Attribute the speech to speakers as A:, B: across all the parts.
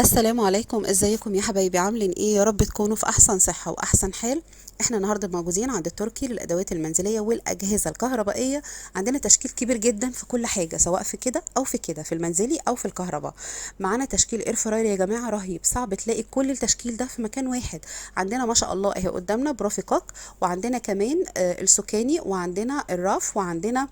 A: السلام عليكم، ازيكم يا حبايبي؟ عاملين ايه؟ يا رب تكونوا في احسن صحة واحسن حال. احنا النهارده موجودين عند التركي للادوات المنزلية والاجهزة الكهربائية. عندنا تشكيل كبير جدا في كل حاجة، سواء في كده او في كده، في المنزلي او في الكهرباء. معانا تشكيل air fryer يا جماعة رهيب، صعب تلاقي كل التشكيل ده في مكان واحد. عندنا ما شاء الله اهي قدامنا بروفيكوك، وعندنا كمان السكاني، وعندنا الراف، وعندنا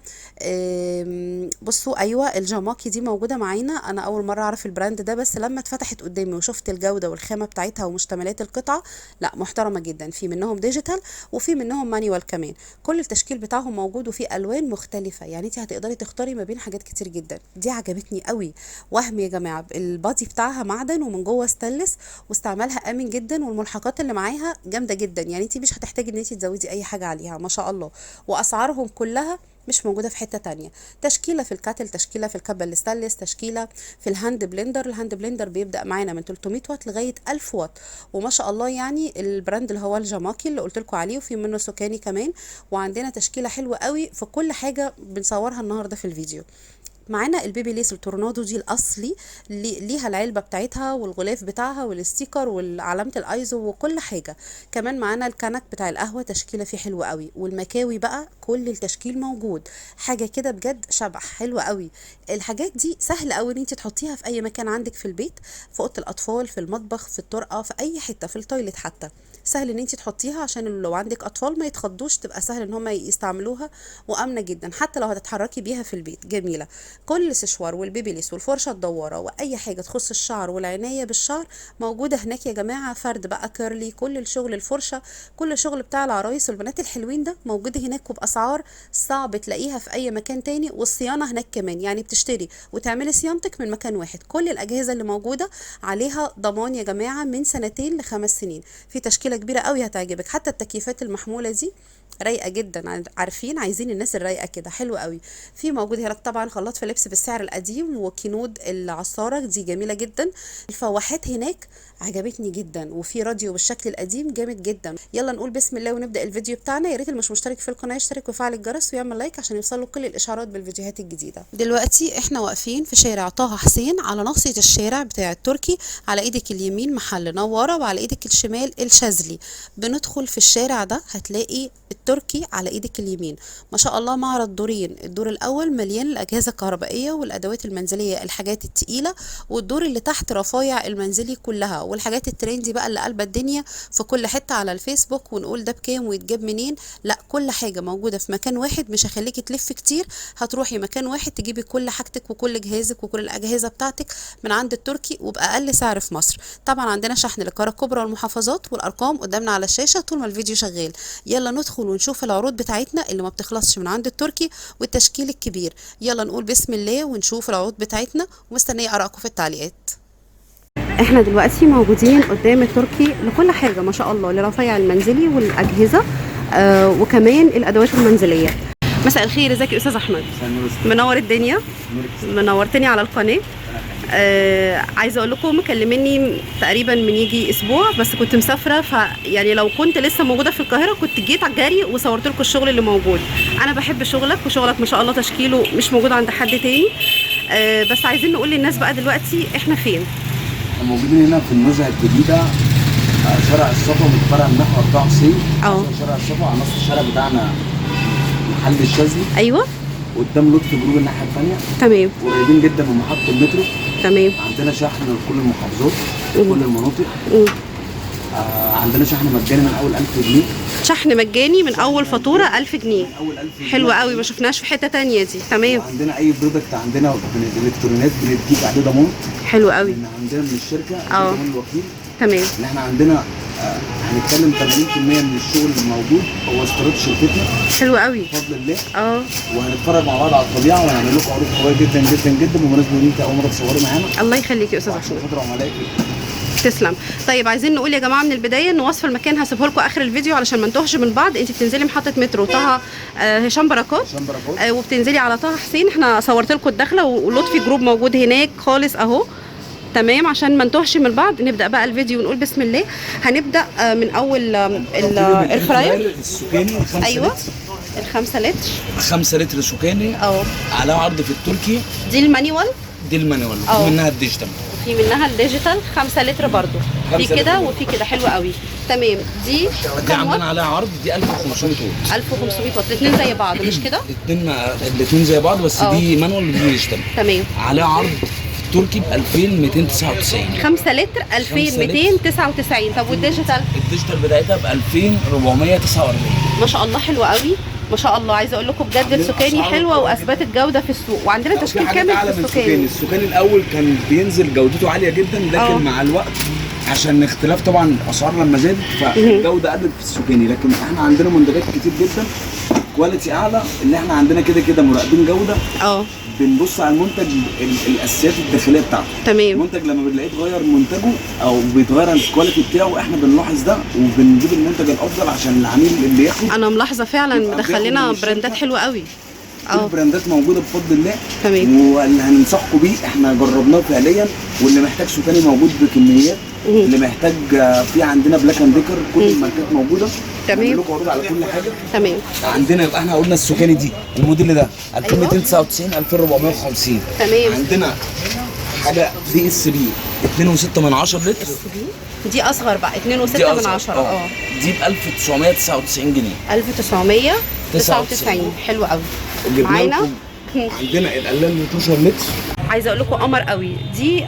A: بصوا ايوه الجاماكي دي موجودة معانا. انا اول مرة اعرف ال brand ده، بس لما اتفتحت قدامي وشفت الجودة والخامه بتاعتها ومشتملات القطعة، لا محترمه جدا. في منهم digital وفي منهم manual كمان. كل التشكيل بتاعهم موجود وفي الوان مختلفة، يعني انت هتقدري تختاري ما بين حاجات كتير جدا. دي عجبتني قوي، وهم يا جماعة. ال body بتاعها معدن ومن جوه ستانلس، واستعمالها امن جدا، والملحقات اللي معاها جامدة جدا، يعني انت مش هتحتاجي ان انت تزودي اي حاجة عليها ما شاء الله. واسعارهم كلها مش موجودة في حتة تانية. تشكيله في ال kettle، تشكيله في الكبه الستانلس، تشكيله في ال hand blender. ال hand blender بيبدا معانا من 300 واط لغاية 1000 واط، وما شاء الله يعني ال brand اللي هو الجاماكي اللي قلت لكم عليه، وفي منه سكاني كمان. وعندنا تشكيله حلوة قوي في كل حاجة بنصورها النهارده في الفيديو. معانا البيبي ليس التورنادو دي الاصلي، ليها العلبة بتاعتها والغلاف بتاعها وال sticker وعلامة الايزو وكل حاجة. كمان معانا الكنك بتاع القهوة، تشكيله فيه حلوة قوي. والمكاوي بقى كل التشكيل موجود، حاجة كده بجد شبح حلوة قوي. الحاجات دي سهل قوي ان انت تحطيها في اي مكان عندك في البيت، في اوضة الاطفال، في المطبخ، في الطرقه، في اي حتة، في ال toilet حتى سهل ان انت تحطيها، عشان لو عندك اطفال ما يتخضوش، تبقى سهل ان هم يستعملوها، وامنه جدا حتى لو هتتحركي بيها في البيت. جميلة. كل سشوار والبيبيليس والفرشه الدواره واي حاجة تخص الشعر والعناية بالشعر موجودة هناك يا جماعة. فرد بقى curly، كل الشغل، الفرشة، كل الشغل بتاع العرايس والبنات الحلوين ده موجود هناك، وباسعار صعب تلاقيها في اي مكان تاني. والصيانه هناك كمان، يعني بتشتري وتعملي صيانتك من مكان واحد. كل الاجهزة اللي موجودة عليها ضمان يا جماعة من 2 ل5 سنين. في تشكيله كبيرة قوي هتعجبك. حتى التكييفات المحمولة دي رايقة جدا، عارفين عايزين الناس الرايقه كده، حلو قوي. في موجود هناك طبعا خلاط فيليبس بالسعر القديم، وكينود العصاره دي جميلة جدا. الفواحات هناك عجبتني جدا، وفي راديو بالشكل القديم جامد جدا. يلا نقول بسم الله ونبدا الفيديو بتاعنا. يا ريت اللي مش مشترك في القناة يشترك ويفعل الجرس ويعمل like عشان يوصله كل الاشعارات بالفيديوهات الجديدة. دلوقتي احنا واقفين في شارع طه حسين، على ناصية الشارع بتاع التركي. على ايدك اليمين محل نواره، وعلى ايدك الشمال الشاذلي. بندخل في الشارع ده هتلاقي التركي على ايدك اليمين. ما شاء الله معرض دورين، الدور الاول مليان الاجهزة الكهربائية والادوات المنزلية، الحاجات التقيله، والدور اللي تحت رفايع المنزلي كلها والحاجات ال trendy بقى اللي قلبه الدنيا في كل حتة على الفيسبوك، ونقول ده بكام ويتجاب منين. لا، كل حاجة موجودة في مكان واحد، مش هخليكي تلف كتير. هتروحي مكان واحد تجيبي كل حاجتك وكل جهازك وكل الاجهزة بتاعتك من عند التركي، وباقل سعر في مصر. طبعا عندنا شحن للقارة الكبرى والمحافظات، والارقام قدامنا على الشاشة طول ما الفيديو شغال. يلا ندخل ونشوف العروض بتاعتنا اللي ما بتخلصش من عند التركي والتشكيل الكبير. يلا نقول بسم الله ونشوف العروض بتاعتنا، ومستنيه ارائكم في التعليقات. احنا دلوقتي موجودين قدام التركي لكل حاجة ما شاء الله، لرفايع المنزلي والاجهزة وكمان الادوات المنزلية. مساء الخير، ازيك يا استاذ احمد؟ منور الدنيا، منورتني على القناة. عايزه اقول لكم مكلميني تقريبا من يجي اسبوع، بس كنت مسافرة، فيعني لو كنت لسه موجودة في القاهرة كنت جيت على الجري وصورت لكم الشغل اللي موجود. انا بحب شغلك، وشغلك ما شاء الله تشكيله مش موجود عند حد تاني. بس عايزين نقول للناس بقى دلوقتي احنا فين؟
B: احنا موجودين هنا في النزهه الجديدة، شارع الصفا، متفرع من ناحية طه حسين. شارع الصفا على نص الشارع بتاعنا محل الشاذلي.
A: ايوه،
B: قدام لطفي جروب الناحية الثانية.
A: تمام.
B: قريبين جدا من محطة المترو.
A: تمام.
B: عندنا شحن لكل المحافظات، كل المناطق. عندنا شحن مجاني من اول 1000 جنيه.
A: شحن مجاني من اول فاتورة 1000 جنيه.
B: من اول 1000 جنيه.
A: حلو قوي، ما شفناش في حتة ثانية دي. تمام.
B: وعندنا اي product عندنا من الالكترونيات بنديك عليه ضمان.
A: حلو قوي.
B: من عندنا من الشركة، ضمان الوكيل.
A: تمام.
B: ان احنا عندنا هنتكلم 80% من الشغل الموجود هو استيراد شركتنا.
A: حلو قوي.
B: بفضل الله. وهنتفرج مع بعض على الطبيعة، وهنعمل لكم عروض قوية جدا جدا جدا. بمناسبة ان انت اول مرة تصوري معانا.
A: الله يخليك يا استاذ احمد.
B: خاطر عملائك.
A: تسلم. طيب عايزين نقول يا جماعة من البداية ان وصف المكان هسيبه لكم اخر الفيديو علشان ما نتوهش من بعض. انت بتنزلي محطة مترو طه هشام بركات.
B: هشام بركات.
A: وبتنزلي على طه حسين. احنا صورت لكم الدخلة، ولطفي جروب موجود هناك خالص اهو. تمام، عشان ما نتوهش من بعض. نبدا بقى الفيديو ونقول بسم الله. هنبدا من اول ال air fryer
B: السكاني 5.
A: ايوه، ال5 لتر.
B: 5 لتر سكاني. على عرض في التركي.
A: دي ال manual.
B: دي ال manual، وفي منها ال digital.
A: في منها ال digital 5 لتر برضو، في كده وفي كده، حلو قوي. تمام. دي
B: عندنا عليها عرض، دي 1500 واط.
A: 1500 واط، الاثنين زي بعض مش كده؟
B: الاثنين زي بعض، بس دي manual ودي digital.
A: تمام.
B: عليها عرض في التركي ب 2299.
A: 5 لتر 2299. طب وال digital؟
B: ال digital بتاعتها ب 2449.
A: ما شاء الله حلوة قوي، ما شاء الله. عايزه اقول لكم بجد السوكاني حلوة واثبتت جوده في السوق، وعندنا تشكيل كامل في السوكاني.
B: السوكاني الاول كان بينزل جودته عالية جدا، لكن مع الوقت عشان اختلاف طبعا الاسعار لما زادت فالجوده قلت في السوكاني. لكن احنا عندنا منتجات كتير جدا quality اعلى، اللي احنا عندنا كده كده مراقبين جوده. بنبص على المنتج الاساسيات الداخلية بتاعته.
A: تمام.
B: المنتج لما بنلاقيه اتغير منتجه او بيتغير ال quality بتاعه، احنا بنلاحظ ده وبنجيب المنتج الافضل عشان العميل اللي ياخد.
A: انا ملاحظة فعلا مدخلنا براندات حلوة قوي.
B: البراندات موجودة بفضل الله.
A: تمام.
B: واللي هننصحكم بيه احنا جربناه فعليا، واللي محتاج سوكاني موجود بكميات، اللي محتاج في عندنا بلاك اند ديكر، كل الماركات موجودة.
A: تمام.
B: لكم عروض على كل حاجة.
A: تمام.
B: عندنا يبقى احنا قلنا السوكاني دي الموديل ده 2299 2450.
A: تمام.
B: عندنا حاجة DSP 2.6 لتر.
A: دي اصغر بقى 2.6.
B: دي ب 1999 جنيه.
A: 1999. حلو قوي. معانا
B: عندنا القلال 12 لتر.
A: عايزه اقول لكم قمر قوي دي.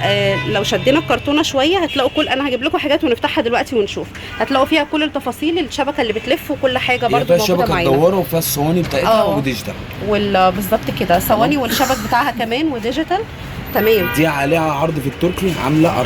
A: لو شدينا الكرتونه شوية هتلاقوا كل، انا هجيب لكم حاجات ونفتحها دلوقتي ونشوف، هتلاقوا فيها كل التفاصيل، الشبكة اللي بتلف وكل حاجة برده موجودة معانا.
B: الشبكة مدورة وفيها الصواني بتاعتها و digital،
A: بالظبط كده، صواني والشبك بتاعها كمان و digital. تمام.
B: دي عليها عرض في التركي عامله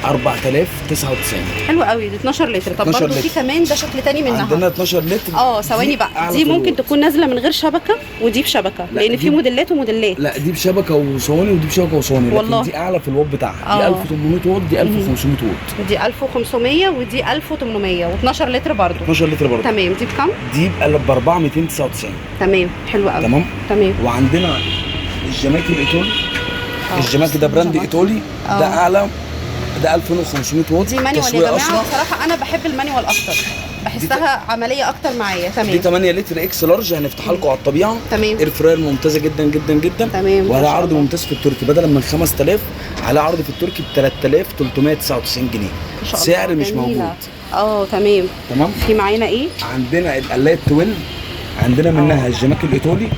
B: 4099.
A: حلو قوي. دي 12 لتر. طب برضه في كمان ده شكل تاني منها،
B: عندنا 12 لتر.
A: ثواني بقى، دي ممكن تكون نازله من غير شبكة ودي بشبكة، لان في موديلات وموديلات.
B: لا دي بشبكة وصواني ودي بشبكة وصواني، لكن دي اعلى في الواط بتاعها. دي 1800 واط، دي 1500 واط.
A: دي 1500 ودي 1800 و12 لتر برضه.
B: 12 لتر برضه.
A: تمام. دي بكام؟
B: دي ب 4299.
A: تمام. حلو قوي.
B: تمام.
A: تمام.
B: وعندنا الجماكي الايطالي. الجماكي ده brand ايطالي، ده اعلى، ده 2500 واط.
A: دي manual يا جماعة. بصراحة انا بحب ال manual اكتر، بحسها عملية اكتر معايا. تمام.
B: دي 8 لتر X large، هنفتحها لكم على الطبيعة.
A: تمام.
B: air fryer ممتازة جدا جدا جدا.
A: تمام.
B: وعلى عرض ممتاز في التركي، بدلا من 5000 على عرض في التركي ب 3399 جنيه. سعر مش موجود.
A: تمام.
B: تمام.
A: في معانا ايه؟
B: عندنا القلايه 12، عندنا منها الجماكي الايطالي.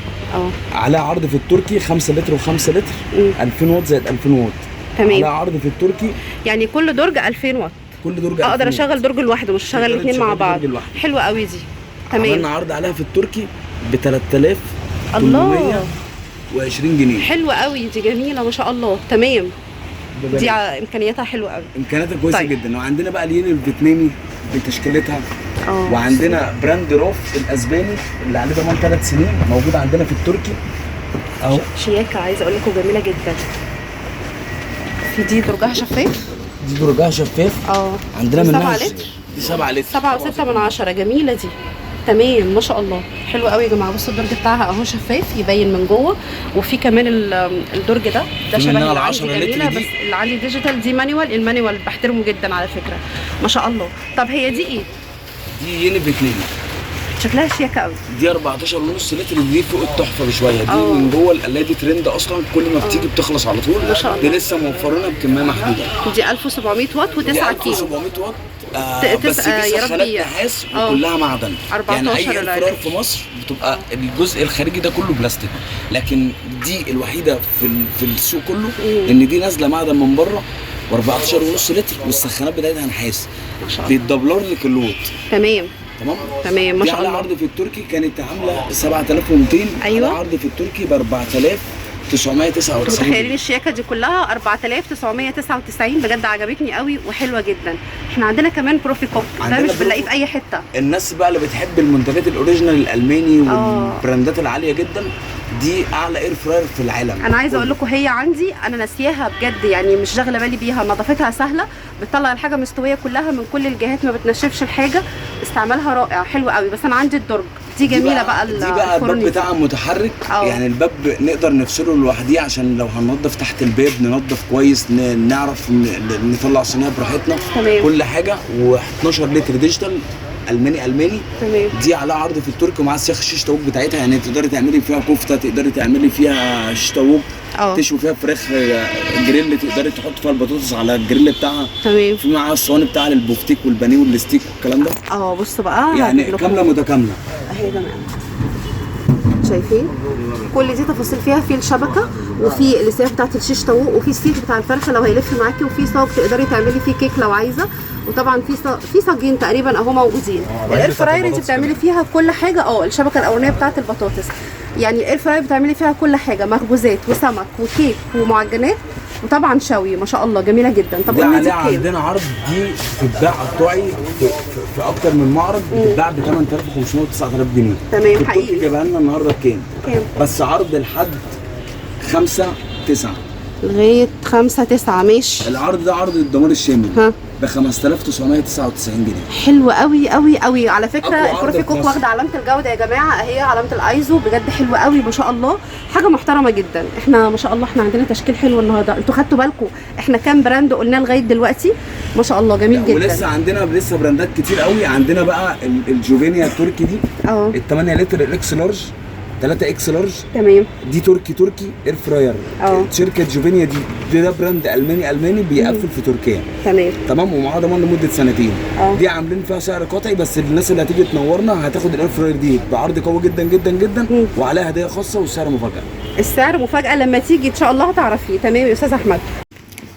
B: عليها عرض في التركي 5 لتر و5 لتر، 2000 واط زائد 2000 واط.
A: تمام.
B: عليها عرض في التركي،
A: يعني كل درج 2000 واط.
B: كل درج
A: اقدر اشغل درج لوحده، مش اشغل الاثنين مع بعض. حلوة قوي دي. تمام.
B: عملنا عرض عليها في التركي ب 3820 جنيه.
A: حلوة قوي دي، جميلة ما شاء الله. تمام. دي امكانياتها حلوة قوي،
B: امكانياتها كويسة. طيب. جدا. وعندنا بقى الين الفيتنامي بتشكيلتها. وعندنا brand روف الاسباني اللي عليه ضمان 3 سنين، موجود عندنا في التركي اهو.
A: شياكه، عايزه اقول لكم جميلة جدا. في دي درجها شفاف،
B: دي درجها شفاف. عندنا منها
A: 7 لتر.
B: دي 7 لتر،
A: 7.6. جميلة دي. تمام ما شاء الله، حلو قوي يا جماعة. بصوا الدرج بتاعها اهو شفاف يبين من جوه، وفي كمان الدرج ده شبه اللي عندي جميلة، بس اللي عندي digital. دي manual، ال manual بحترمه جدا على فكرة ما شاء الله. طب هي دي ايه؟
B: دي يني فيتنامي،
A: شكلها شياكه قوي.
B: دي 14.5 لتر، دي فوق التحفة بشوية. دي من جوه القلايه دي ترند اصلا، كل ما بتيجي بتخلص على طول.
A: ما شاء الله.
B: دي لسه موفرينها بكمية محدودة.
A: دي 1700 واط و9 كيلو.
B: 1700 واط. بس دي سخانات نحاس وكلها معدن. يعني اي air fryer في مصر بتبقى الجزء الخارجي ده كله بلاستيك، لكن دي الوحيدة في السوق كله ان دي نازله معدن من بره، و14.5 لتر، والسخانات بتاعتها نحاس، بيتدبلر لك الواط.
A: تمام.
B: تمام.
A: تمام ما شاء الله.
B: على عرض في التركي كانت عامله 7200.
A: ايوه.
B: على عرض في التركي ب 4999.
A: متخيلين الشياكه دي كلها 4999؟ بجد عجبتني قوي وحلوه جدا. احنا عندنا كمان بروفي كوك، ده مش بنلاقيه في اي حتة.
B: الناس بقى اللي بتحب المنتجات ال original الالماني والبراندات العالية جدا، دي اعلى air fryer في العالم.
A: انا عايزه اقول لكم هي عندي انا ناسياها بجد، يعني مش شاغله بالي بيها. نظافتها سهلة، بتطلع الحاجة مستوية كلها من كل الجهات، ما بتنشفش الحاجة، استعمالها رائع حلو قوي. بس انا عندي الدرج دي جميلة بقى.
B: دي بقى الباب بتاعها متحرك. يعني الباب نقدر نفصله لوحديه، عشان لو هننضف تحت الباب ننضف كويس، نعرف نطلع صينية براحتنا.
A: تمام.
B: كل حاجة. و12 لتر digital الماني الماني.
A: تمام.
B: دي عليها عرض في التركي ومعاها سياخ الشيش طاووق بتاعتها، يعني تقدري تعملي فيها كفته، تقدري تعملي فيها شيش طاووق، تشوي فيها فراخ جريل، تقدري تحط فيها البطاطس على الجريل بتاعها.
A: تمام.
B: في معاها الصواني بتاع البفتيك والبانيه والستيك والكلام ده.
A: بصوا بقى
B: يعني كاملة متكاملة
A: اهي يا جماعة، شايفين كل دي تفاصيل فيها، في الشبكة وفي السياخ بتاعت الشيش طاووق وفي السيخ بتاع الفرخه لو هيلف معاكي، وفي صاج تقدري تعملي فيه كيك لو عايزه، وطبعا في صاجين تقريبا اهو موجودين. ال air fryer انت بتعملي فيها كل حاجة. الشبكة الاولانية بتاعت البطاطس، يعني ال air fryer بتعملي فيها كل حاجة، مخبوزات وسمك وكيك ومعجنات وطبعا شوي. ما شاء الله جميلة جدا. طب قولي دي
B: عندنا عرض، دي بتتباع قطاعي في اكتر من معرض، بتتباع ب 8500 و 9000 جنيه.
A: تمام حقيقي.
B: جايبها لنا النهارده بكام؟
A: كام؟
B: بس عرض لحد 5/9
A: لغاية 5/9. ماشي.
B: العرض ده عرض الدمار الشامل ب 5999 جنيه.
A: حلو قوي قوي قوي. على فكرة البروفي كوك واخده علامة الجودة يا جماعة، اهي علامة الايزو، بجد حلوة قوي ما شاء الله، حاجة محترمه جدا. احنا ما شاء الله احنا عندنا تشكيل حلو النهارده. انتوا خدتوا بالكم احنا كام brand قلناه لغاية دلوقتي؟ ما شاء الله جميل جدا.
B: ولسه عندنا لسه براندات كتير قوي. عندنا بقى الجوفينيا التركي دي ال 8 لتر ال X large، 3 X large.
A: تمام.
B: دي تركي تركي air fryer. شركة جوفينيا دي ده brand الماني الماني بيقفل في تركيا.
A: تمام.
B: تمام، ومعاه ضمان لمدة سنتين. دي عاملين فيها سعر قطعي، بس الناس اللي هتيجي تنورنا هتاخد ال air fryer دي بعرض قوي جدا جدا جدا، وعليها هديه خاصة والسعر مفاجاة.
A: السعر مفاجاة لما تيجي ان شاء الله هتعرفيه. تمام يا استاذ احمد.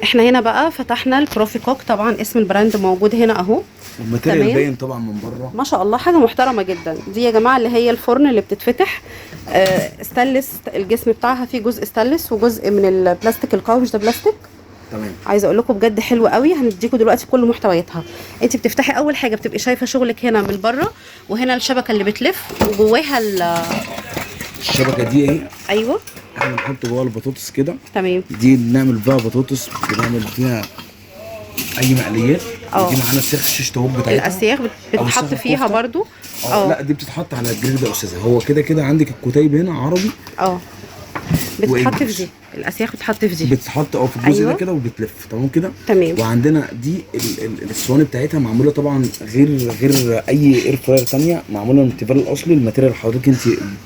A: احنا هنا بقى فتحنا البروفي كوك، طبعا اسم ال brand موجود هنا اهو،
B: وال material باين طبعا من بره،
A: ما شاء الله حاجة محترمه جدا. دي يا جماعة اللي هي الفرن اللي بتتفتح، ستانلس الجسم بتاعها، فيه جزء ستانلس وجزء من البلاستيك القوي، مش ده بلاستيك.
B: تمام.
A: عايزه اقول لكم بجد حلو قوي. هنديكم دلوقتي كل محتوياتها. انت بتفتحي اول حاجة بتبقي شايفه شغلك هنا من بره، وهنا الشبكة اللي بتلف وجواها
B: الشبكة دي اهي.
A: ايوه،
B: احنا بنحط جواها البطاطس كده.
A: تمام.
B: دي بنعمل بيها بطاطس، بنعمل فيها اي مقليات. دي معانا سيخ الشيش طاووق بتاعتها،
A: الاسياخ بتتحط فيها برضو.
B: لا دي بتتحط على الجريل ده يا استاذه. هو كده كده عندك الكتيب هنا عربي.
A: بتتحط في دي الاسياخ، بتتحط في دي،
B: بتتحط في الجزء ده كده وبتلف. تمام كده.
A: تمام.
B: وعندنا دي الصواني بتاعتها معمولة طبعا غير اي air fryer ثانية، معمولة من التيفال الاصلي، ال material حضرتك انت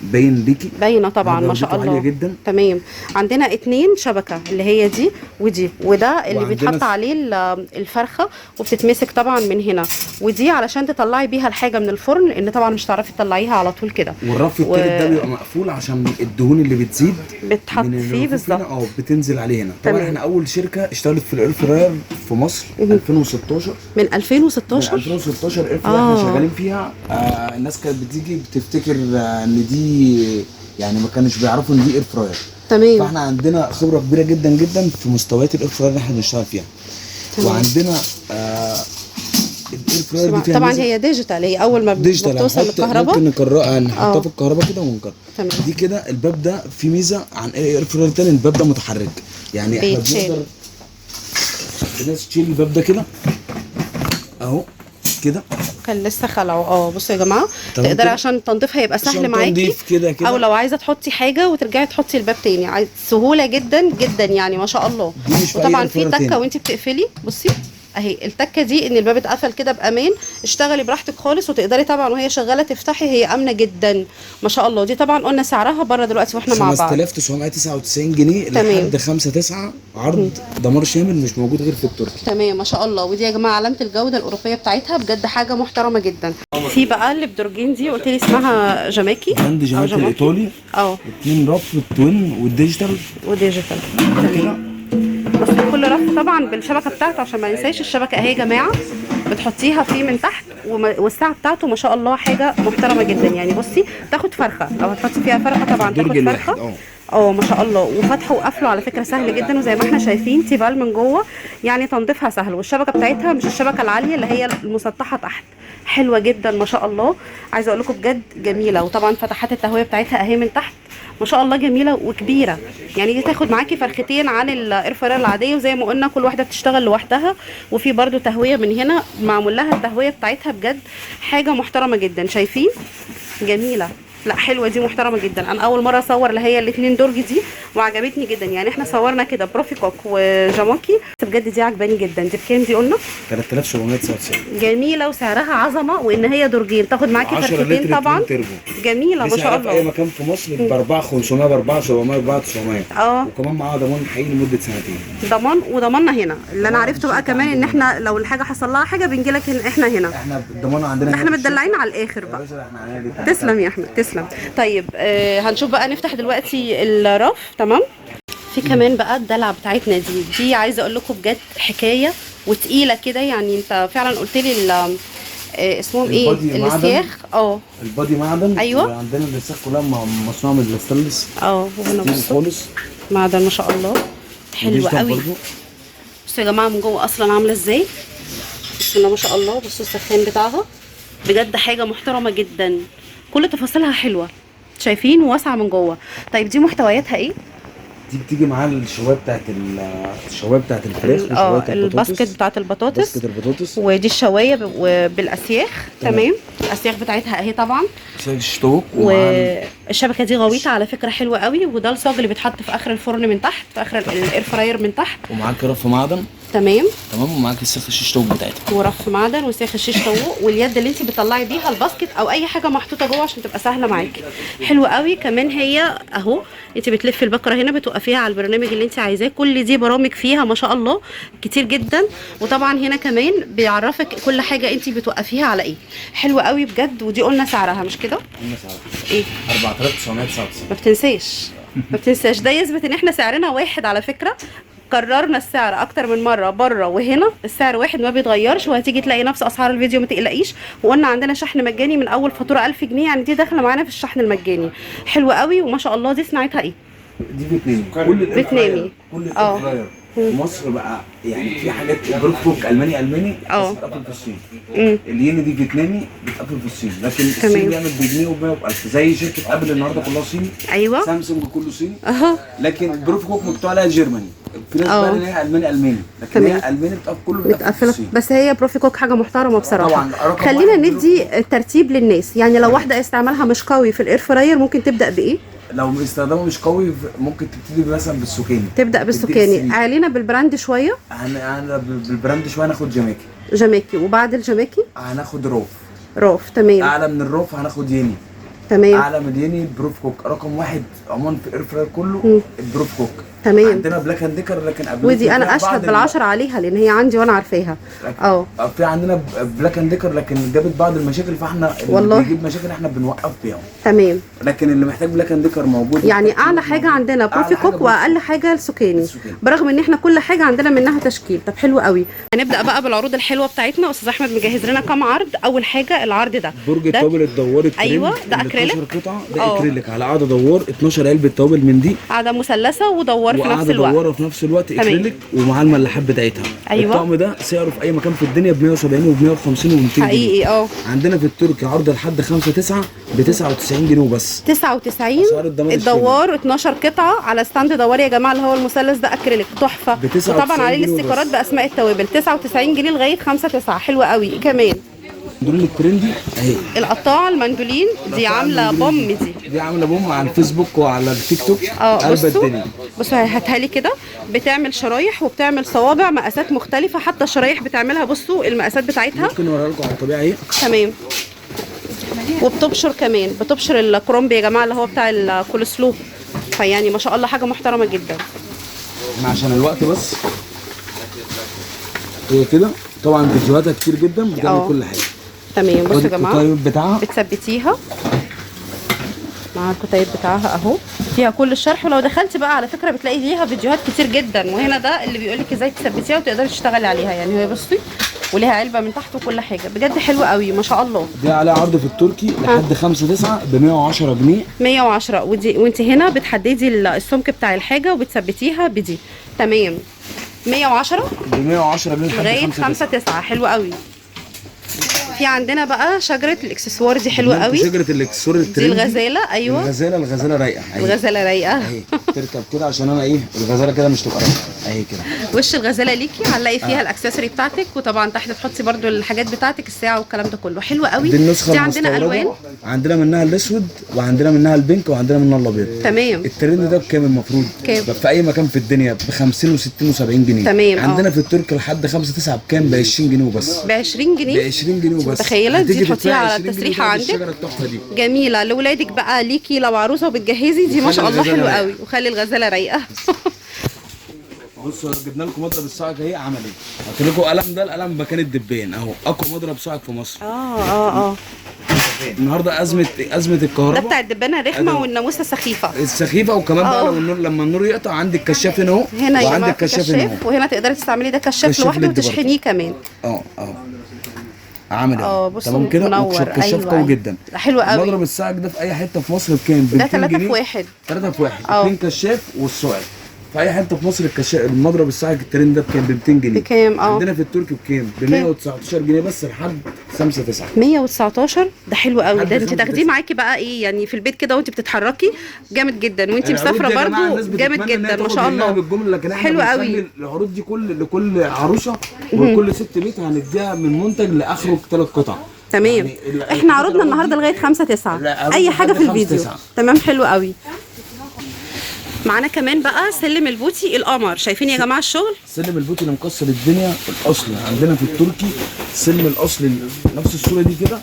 B: باين ليكي،
A: باينة طبعا ما شاء الله،
B: عالية جدا.
A: تمام. عندنا 2 شبكة اللي هي دي ودي، وده اللي بيتحط عليه الفرخه وبتتمسك طبعا من هنا، ودي علشان تطلعي بيها الحاجة من الفرن، لان طبعا مش هتعرفي تطلعيها على طول كده.
B: والرف التالت ده بيبقى مقفول عشان الدهون اللي بتزيد
A: بتحط فيه بالظبط،
B: بتنزل عليه هنا. طبعا احنا اول شركة اشتغلت في ال air fryer في مصر 2016.
A: من 2016
B: من 2016 air fryer احنا شغالين فيها. الناس كانت بتيجي بتفتكر ان دي، يعني ما كانوش بيعرفوا ان دي air fryer.
A: تمام.
B: فاحنا عندنا خبره كبيرة جدا جدا في مستويات ال air fryer اللي احنا بنشتغل فيها. تمام. وعندنا ال air fryer دي
A: طبعا هي digital، هي اول ما بتوصل للكهرباء
B: ممكن نكررها، نحطها في الكهرباء كده ونكرر.
A: تمام.
B: دي كده الباب ده في ميزة عن اي air fryer تاني، الباب ده متحرك، يعني احنا بنقدر نشيل الباب ده كده اهو كده،
A: كان لسه خلعه. بصوا يا جماعة، تقدري عشان تنظيفها يبقى سهل معاكي
B: كده كده،
A: او لو عايزه تحطي حاجة وترجعي تحطي الباب تاني، سهولة جدا جدا يعني ما شاء الله. وطبعا في تكه وانت بتقفلي، بصي اهي التكه دي ان الباب اتقفل كده بامان، اشتغلي براحتك خالص، وتقدري طبعا وهي شغالة تفتحي، هي امنه جدا ما شاء الله. دي طبعا قلنا سعرها بره دلوقتي واحنا مع بعض
B: 5999 جنيه لحد 5/9، عرض دمار شامل مش موجود غير في التركي.
A: تمام ما شاء الله. ودي يا جماعة علامة الجودة الاوروبية بتاعتها، بجد حاجة محترمه جدا. في بقى اللي بدرجين دي قلت لي اسمها جاماكي،
B: brand جاماكي الايطالي. 2 رف، ال twin وال digital.
A: و digital. تمام. بس كل رف طبعا بالشبكه بتاعته عشان ما ننساش الشبكة اهي يا جماعة، بتحطيها فيه من تحت، والساعة بتاعته ما شاء الله حاجة محترمه جدا. يعني بصي تاخد فرخة، لو هتحطي فيها فرخة طبعا تاخد فرخة. ما شاء الله. وفتحه وقفله على فكرة سهل جدا، وزي ما احنا شايفين تيفال من جوه، يعني تنظيفها سهل. والشبكة بتاعتها مش الشبكة العالية اللي هي المسطحه تحت، حلوة جدا ما شاء الله. عايزه اقول لكم بجد جميلة. وطبعا فتحات التهويه بتاعتها اهي من تحت ما شاء الله، جميلة وكبيره. يعني دي تاخد معاكي فرختين عن ال air fryer العادية، وزي ما قلنا كل واحدة بتشتغل لوحدها. وفي برده تهوية من هنا معمول لها التهويه بتاعتها، بجد حاجة محترمه جدا. شايفين جميلة. لا حلوة دي، محترمه جدا. انا اول مرة اصور اللي هي الاثنين درج دي وعجبتني جدا. يعني احنا صورنا كده بروفي كوك وجاماكي، بس بجد دي عجباني جدا. دي بكام دي قلنا؟
C: 3799.
A: جميلة وسعرها عظمه، وان هي درجين تاخد معاكي فرختين طبعا. جميلة ما شاء الله.
C: في اي مكان في مصر ب 4500، ب 4700، ب 4900. وكمان معاها ضمان حقيقي لمدة سنتين.
A: ضمان، وضماننا هنا اللي انا عرفته بقى كمان ان احنا لو الحاجة حصل لها حاجة بنجي لك احنا هنا.
C: احنا الضمان عندنا،
A: احنا متدلعين على الاخر بقى. تسلم يا احمد، تسلم. طيب هنشوف بقى، نفتح دلوقتي الرف. تمام. في كمان بقى الدلع بتاعتنا دي عايزه اقول لكم بجد حكاية وتقيله كده. يعني انت فعلا قلت لي اسمهم ايه؟ السياخ.
C: ال body معدن.
A: ايوه.
C: عندنا السياخ كلها مصنوعة من الستانلس.
A: وهنا بصوا
C: خالص
A: معدن ما شاء الله، حلوة قوي. بصوا يا جماعة من جوه اصلا عامله ازاي، بسم الله ما شاء الله. بصوا السخان بتاعها بجد حاجة محترمه جدا، كل تفاصيلها حلوة، شايفين، واسعة من جوه. طيب دي محتوياتها ايه؟
C: دي بتيجي معاها الشوايه بتاعت الشوايه بتاعت الفراخ وشوايه
A: البطاطس، ال basket بتاعت البطاطس،
C: basket البطاطس،
A: ودي الشوايه بالاسياخ. تمام. الاسياخ بتاعتها اهي طبعا،
C: شطوك،
A: والشبكة دي غويطه على فكرة، حلوة قوي. وده الصاج اللي بيتحط في اخر الفرن من تحت، في اخر ال air fryer من تحت.
B: ومعاك رف معدن.
A: تمام.
B: ومعاك السيخ الشيش طاووق بتاعتها،
A: ورف معدن وسيخ الشيش طاووق، واليد اللي انت بتطلعي بيها ال basket او اي حاجة محطوطة جوه عشان تبقى سهلة معاكي. حلوة قوي كمان هي اهو، انت بتلفي البكرة هنا بتوقفيها على البرنامج اللي انت عايزاه. كل دي برامج فيها ما شاء الله كتير جدا. وطبعا هنا كمان بيعرفك كل حاجة انت بتوقفيها على ايه. حلوة قوي بجد. ودي قلنا سعرها مش كده؟
C: قلنا سعرها
A: ايه؟
C: 4999.
A: ما بتنساش، ما بتنساش. ده يثبت ان احنا سعرنا واحد على فكرة. كررنا السعر اكتر من مرة بره وهنا، السعر واحد ما بيتغيرش، وهتيجي تلاقي نفس اسعار الفيديو ما تقلقيش. وقلنا عندنا شحن مجاني من اول فاتورة 1000 جنيه، يعني دي داخله معانا في الشحن المجاني. حلوة قوي وما شاء الله. دي صناعتها ايه؟
C: دي فيتنامي. كل
A: فيتنامي،
C: كل ال air fryer في مصر بقى، يعني في حاجات بروف الماني الماني بس بتقفل في الصين. الين دي فيتنامي بتقفل في الصين، لكن الصين بيعمل بجنيه وب 1000، زي شركة ابل النهارده كلها صيني.
A: ايوه.
C: سامسونج كله صيني. لكن بروف كوك مكتوب عليها Germany. في ناس بقى اللي هي الماني الماني، لكن هي الماني بتقفل كله
A: بتقفل. بس هي بروفي كوك حاجة محترمه بصراحة.
C: طبعا.
A: خلينا ندي ترتيب للناس، يعني لو واحدة استعمالها مش قوي في ال air fryer ممكن تبدا بايه؟
C: لو استخدامه مش قوي ممكن تبتدي مثلا بالسوكاني.
A: تبدا بالسوكاني. علينا بال brand شوية.
C: هنعلى بال brand شوية، ناخد جاماكي.
A: جاماكي، وبعد الجاماكي
C: هناخد روف.
A: روف، تمام.
C: اعلى من الروف هناخد يني.
A: تمام.
C: اعلى من اليني بروف كوك. رقم واحد عموما في ال air fryer كله البروف كوك.
A: تمام.
C: عندنا بلاك اند ديكر، لكن قبل
A: ودي انا اشهد بالعشرة عليها لان هي عندي وانا عارفاها.
C: في عندنا بلاك اند ديكر، لكن جابت بعض المشاكل، فاحنا اللي بيجيب مشاكل احنا بنوقف بيها.
A: تمام.
C: لكن اللي محتاج بلاك اند ديكر موجود.
A: يعني اعلى حاجة عندنا بروفي كوك واقل حاجة السوكاني، برغم ان احنا كل حاجة عندنا منها تشكيل. طب حلو قوي. هنبدا بقى بالعروض الحلوة بتاعتنا. استاذ احمد مجهز لنا كام عرض. اول حاجة العرض ده
C: برج التوابل الدوار الترند.
A: ايوه ده اكريليك
C: قطعه، ده اكريليك على قاعدة دوار، 12 علبة توابل من دي،
A: قاعدة مثلثة ودوار في نفس الوقت،
C: دواره في نفس الوقت، اكريليك ومع الملاحات بتاعتها.
A: ايوه.
C: الطقم ده سعره في اي مكان في الدنيا ب 170 وب 150 و 200 جنيه
A: حقيقي.
C: عندنا في التركي عرض لحد 5/9 ب 99 جنيه وبس.
A: 99 الدوار 12 قطعه على stand دوار يا جماعة، اللي هو المثلث ده اكريليك تحفة، وطبعا عليه الاستيكرات باسماء التوابل. 99 جنيه لغاية 5/9. حلوة قوي. كمان
C: المندولين ال trendy اهي،
A: القطاعه المندولين دي عامله boom،
C: دي عامله boom على الفيسبوك وعلى التيك توك. قلب الدنيا.
A: بصوا هاتها لي كده، بتعمل شرايح وبتعمل صوابع مقاسات مختلفة، حتى الشرايح بتعملها. بصوا المقاسات بتاعتها
C: ممكن اوريها لكم على الطبيعة اهي.
A: تمام. وبتبشر كمان، بتبشر الكرومب يا جماعة اللي هو بتاع الكولسلو، فيعني ما شاء الله حاجة محترمه جدا.
C: عشان الوقت بس هي كده. طبعا فيديوهاتها كتير جدا، بتعمل كل حاجة.
A: تمام. بصوا يا جماعة
C: الكتيب بتاعها
A: بتثبتيها مع الكتيب بتاعها اهو، فيها كل الشرح. ولو دخلتي بقى على فكرة بتلاقي ليها فيديوهات كتير جدا، وهنا ده اللي بيقول لك ازاي تثبتيها وتقدري تشتغلي عليها. يعني هي بصي وليها علبة من تحت وكل حاجة، بجد حلوة قوي ما شاء الله.
C: دي عليها عرض في التركي لحد 5/9 ب 110 جنيه.
A: 110. ودي وانت هنا بتحددي السمك بتاع الحاجة وبتثبتيها بدي. تمام. 110
C: ب 110 جنيه
A: لغاية 5/9. حلوة قوي. في عندنا بقى شجرة الاكسسوار دي حلوة قوي.
C: شجرة الاكسسوار ال trendy
A: دي الغزالة. ايوه
C: الغزالة، الغزالة رايقة.
A: الغزالة رايقة.
C: تركب كده عشان انا ايه الغزالة كده مش تبقى اهي كده.
A: وش الغزالة ليكي علقي فيها ال accessory بتاعتك، وطبعا تحت تحطي برده الحاجات بتاعتك الساعة والكلام ده كله. حلو قوي.
C: دي النسخة
A: دي عندنا الوان،
C: عندنا منها الاسود وعندنا منها ال pink وعندنا منها الابيض.
A: تمام.
C: الترند ده بكام المفروض؟
A: كام؟
C: في اي مكان في الدنيا ب 50 و60 و70 جنيه.
A: تمام.
C: عندنا في الترك لحد 5 9 بكام؟ ب 20 جنيه وبس.
A: ب 20 جنيه؟
C: ب 20 جنيه وبس.
A: متخيله دي تحطيها على التسريحه عندك؟
C: الشجرة التحفة دي
A: جميلة لاولادك بقى، ليكي لو عروسه وبتجهزي دي ما شاء الله حلوة قوي. وخلي الغزالة رايقة.
C: بصوا جبنا لكم مضرب الصاعق اهي. عمل ايه؟ قلت لكم قلم، ده القلم مكان الدبان اهو، اقوى مضرب صاعق في مصر. النهارده ازمة الكهرباء
A: ده بتاع الدبانه الرخمه والناموسه السخيفة
C: السخيفة. وكمان بقى لو النور، لما النور يقطع عندك كشاف هنا اهو،
A: هنا
C: وعندك كشاف هنا اهو،
A: وهنا تقدري تستعملي ده كشاف لوحده وتشحنيه كمان.
C: عامل اهو. تمام كده. كشاف قوي جدا،
A: حلو قوي.
C: مضرب الصاعق ده في اي حتة في مصر بكام؟
A: ده 3 في 1.
C: 3 في 1، 2 كشاف والصاعق. في اي حتة في مصر الكشاف المضرب الصاعق الترند ده بكام؟ ب 200 جنيه.
A: بكام؟
C: عندنا في التركي بكام؟ ب 119 جنيه بس لحد 5 9.
A: 119 ده حلو قوي. ده انت تاخديه معاكي بقى ايه يعني في البيت كده وانت بتتحركي، جامد جدا. وانت مسافرة برده جامد جدا ما شاء الله.
C: بالجملة
A: حلو قوي.
C: العروض دي كل لكل عروسه وكل ست بيت هنديها من منتج لاخره 3 قطع.
A: تمام.
C: يعني
A: احنا عرضنا النهارده لغاية 5 9 اي حاجة في الفيديو. تمام حلو قوي. معانا كمان بقى سلم البوتي القمر. شايفين يا جماعة الشغل؟
C: سلم البوتي اللي مكسر الدنيا الاصل عندنا في التركي. سلم الاصل نفس الصورة دي كده.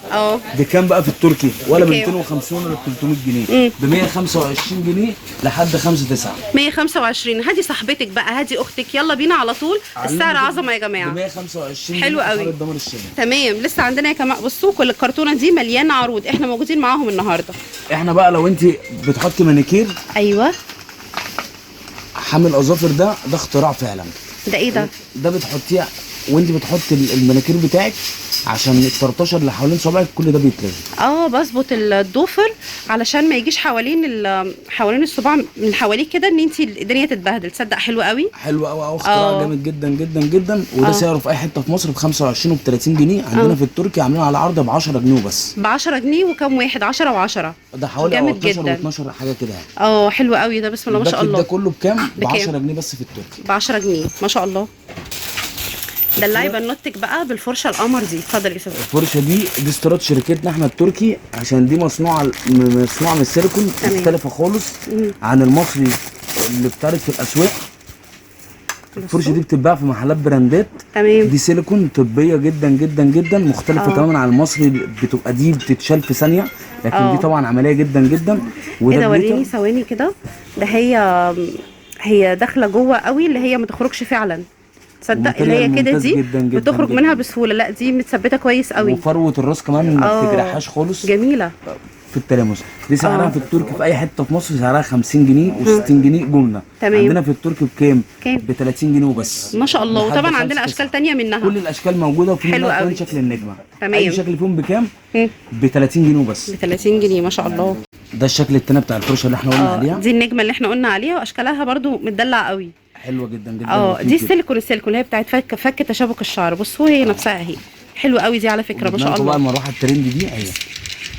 C: بكام بقى في التركي؟ ولا ب 250 ولا ب 300 جنيه، ب 125 جنيه لحد 5 9.
A: 125. هادي صاحبتك بقى، هادي اختك، يلا بينا على طول. السعر عظمه يا جماعة،
C: ب 125.
A: حلو قوي. تمام. لسه عندنا يا جماعة بصوا كل الكرتونه دي مليانة عروض، احنا موجودين معاهم النهارده.
C: احنا بقى لو انت بتحطي مانيكير،
A: ايوه،
C: حامل اظافر ده اختراع فعلا.
A: ده ايه ده؟
C: ده بتحطيه وانت بتحطي المانيكير بتاعك عشان الطرطشه اللي حوالين صابعك كل ده بيتلغي.
A: بظبط الضفر علشان ما يجيش حوالين حوالين الصباع من حواليه كده، ان انت الدنيا تتبهدل. تصدق حلو قوي،
C: حلو قوي قوي. اختراع جامد جدا جدا جدا. وده سعره في اي حتة في مصر ب 25 وب 30 جنيه. عندنا في التركي عاملين على عرض ب 10 جنيه وبس.
A: ب 10 جنيه وكم واحد؟ 10 و10
C: ده حوالي 12 و12 حاجة كده
A: يعني. حلو قوي ده، بسم الله ما شاء الله.
C: ده كله بكام؟ ب 10 جنيه بس في التركي.
A: ب 10 جنيه ما شاء الله. دلعي بنوتك بقى بالفرشه القمر دي. اتفضل يا استاذ.
C: الفرشة دي استيراد شركتنا احنا التركي، عشان دي مصنوعة من السيليكون، مختلفة خالص عن المصري اللي بتعرض في الاسواق. الفرشة دي بتتباع في محلات براندات.
A: تمام.
C: دي سيليكون طبية جدا جدا جدا، مختلفة تماما عن المصري. بتبقى دي بتتشال في ثانية، لكن دي طبعا عملية جدا جدا.
A: وده ايه ده؟ وريني ثواني كده. ده هي داخله جوه قوي، اللي هي ما تخرجش فعلا. تصدق اللي هي كده دي جداً جداً بتخرج جداً منها بسهولة. لا دي متثبته كويس قوي،
C: وفروه الراس كمان ما بتجرحهاش خالص.
A: جميلة
C: في التلامس. دي سعرها في التركي في اي حتة في مصر سعرها 50 جنيه و60 جنيه جملة.
A: تمام.
C: عندنا في التركي بكام؟ ب 30 جنيه وبس
A: ما شاء الله. وطبعا عندنا اشكال ثانية منها،
C: كل الاشكال موجودة. وفي منها كمان شكل النجمة. تمام. اي شكل فيهم بكام؟ ب 30 جنيه وبس.
A: ب 30 جنيه ما شاء الله.
C: ده الشكل الثاني بتاع الفرشة اللي احنا قلنا عليها.
A: دي النجمة اللي احنا قلنا عليها، واشكالها برده متدلع قوي،
C: حلوة جدا جدا.
A: دي السيليكون، السيليكون اللي هي بتاعت فك تشابك الشعر. بصوا هي نفسها اهي، حلوة قوي دي على فكرة ما شاء الله.
C: بقى المروحة الترند دي اهي،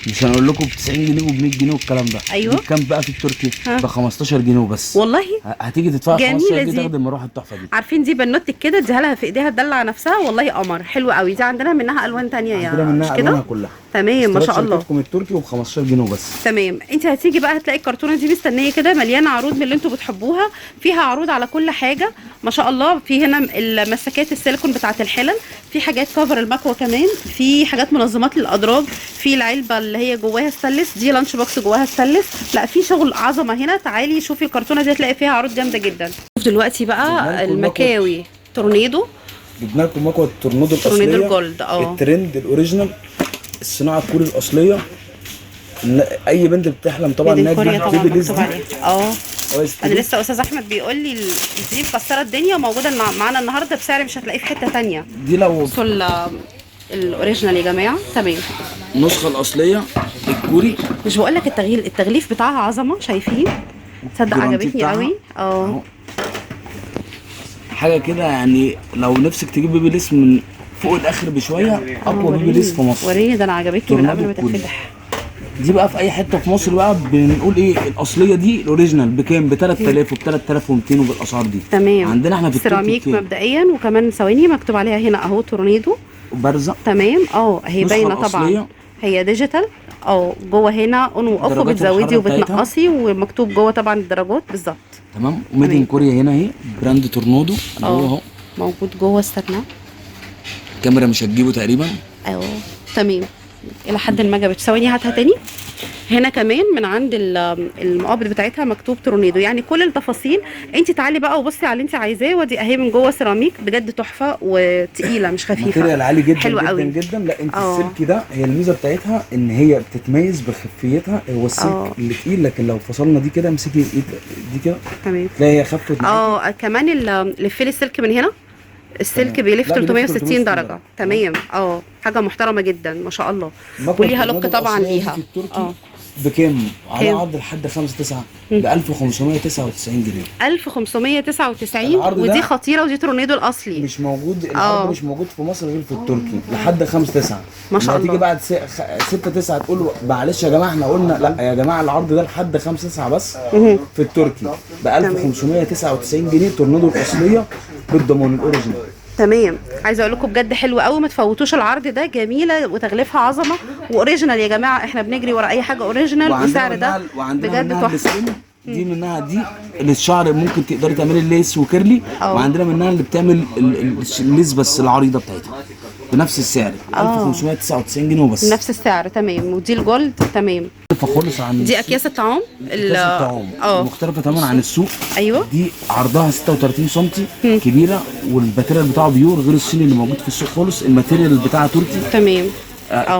C: مش هنقول لكم ب 90 جنيه وب 100 جنيه والكلام ده.
A: ايوه.
C: بكام بقى في التركي؟ ب 15 جنيه وبس.
A: والله
C: هتيجي تدفع 15 جنيه تاخد المروحة التحفة دي.
A: عارفين دي بنوتك كده اديها لها في ايديها تدلع نفسها، والله قمر. حلوة قوي دي. عندنا منها الوان ثانية يا
C: عندنا منها الوانها كلها.
A: تمام ما شاء الله.
C: شركتكم التركي وب 15 جنيه وبس.
A: تمام. انت هتيجي بقى هتلاقي الكرتونه دي مستنيه كده، مليانة عروض من اللي انتوا بتحبوها، فيها عروض على كل حاجة ما شاء الله. في هنا المسكات السيليكون بتاعه الحلل، في حاجات cover المكوه كمان، في حاجات منظمات للادراج، في العلبة اللي هي جواها ستانلس دي، lunch box جواها ستانلس. لا في شغل عظمه هنا. تعالي شوفي الكرتونه دي هتلاقي فيها عروض جامدة جدا. شوف دلوقتي بقى المكاوي تورنيدو.
C: جبنا لكم مكوة التورنيدو الاصلية،
A: تورنيدو ال gold،
C: الترند ال original، الصناعة الكوري الاصلية. اي بنت بتحلم طبعا انها تجيب بيبي ليس دي.
A: انا لسه استاذ احمد بيقول لي دي مكسرة الدنيا وموجودة معانا النهارده بسعر مش هتلاقيه في حتة ثانية.
C: دي لو
A: ال original يا جماعة. تمام.
C: النسخة الاصلية الكوري.
A: مش بقول لك التغليف بتاعها عظمه، شايفين؟ تصدق عجبتني قوي.
C: حاجة كده يعني لو نفسك تجيب بيبي ليس من فوق الاخر بشوية، اقوى بيبي ليس في مصر.
A: وريني ده، انا عجبتني من قبل ما تتفتح.
C: دي بقى في اي حتة في مصر بقى بنقول ايه الاصلية دي ال original بكام؟ ب 3000 وب 3200 وبالاسعار دي.
A: تمام.
C: عندنا احنا في
A: سيراميك مبدئيا، وكمان ثواني مكتوب عليها هنا اهو تورنيدو
C: بارزة.
A: تمام. اهي باينة طبعا، هي digital. جوه هنا on و off، وبتزودي وبتنقصي، ومكتوب جوه طبعا الدرجات بالظبط.
C: تمام. و made in Korea هنا اهي، brand تورنادو جوه اهو
A: موجود جوه. استنى
C: الكاميرا مش هتجيبه تقريبا.
A: تمام، الى حد ما جابت. ثواني هاتها تاني. هنا كمان من عند المقابض بتاعتها مكتوب تورنيدو، يعني كل التفاصيل. انت تعالي بقى وبصي على اللي انت عايزاه. ودي اهي من جوه سيراميك، بجد تحفة وتقيله مش خفيفة،
C: material عالي جدا حلو جدا قوي. جدا. لا انت السلك ده هي الميزة بتاعتها ان هي بتتميز بخفيتها. هو السلك اللي تقيل، لكن لو فصلنا دي كده، امسكي الايد دي كده تمام، تلاقي هي خفت
A: معاكي. كمان لفي السلك من هنا، السلك بيلف 360 درجه. تمام. حاجة محترمه جدا ما شاء الله، وليها look طبعا ليها.
C: بكام؟ على عرض لحد 5/9 ب 1599 جنيه.
A: 1599، ودي خطيرة، ودي تورنيدو الاصلي
C: مش موجود. العرض مش موجود في مصر غير في التركي لحد 5/9
A: ما شاء الله.
C: هتيجي بعد 6/9 تقول معلش يا جماعة احنا قلنا لا يا جماعة العرض ده لحد 5/9 بس في التركي ب 1599 جنيه تورنيدو الاصلية بالضمان ال original.
A: تمام. عايزه اقول لكم بجد حلو قوي، ما تفوتوش العرض ده، جميلة وتغليفها عظمه و original يا جماعة. احنا بنجري ورا اي حاجة original، والسعر ده بجد تحفة.
C: دي منها دي للشعر ممكن تقدري تعملي lisse و curly، وعندنا منها اللي بتعمل ال lisse بس العريضة بتاعتها بنفس السعر 1599 جنيه وبس،
A: نفس السعر. تمام. ودي ال gold. تمام.
C: خالص عن
A: دي اكياس الطعام،
C: اكياس الطعام مختلفة تماما عن السوق.
A: ايوه.
C: دي عرضها 36 سم، كبيرة، وال material بتاعه pure غير الصيني اللي موجود في السوق خالص. ال material بتاعها تركي.
A: تمام.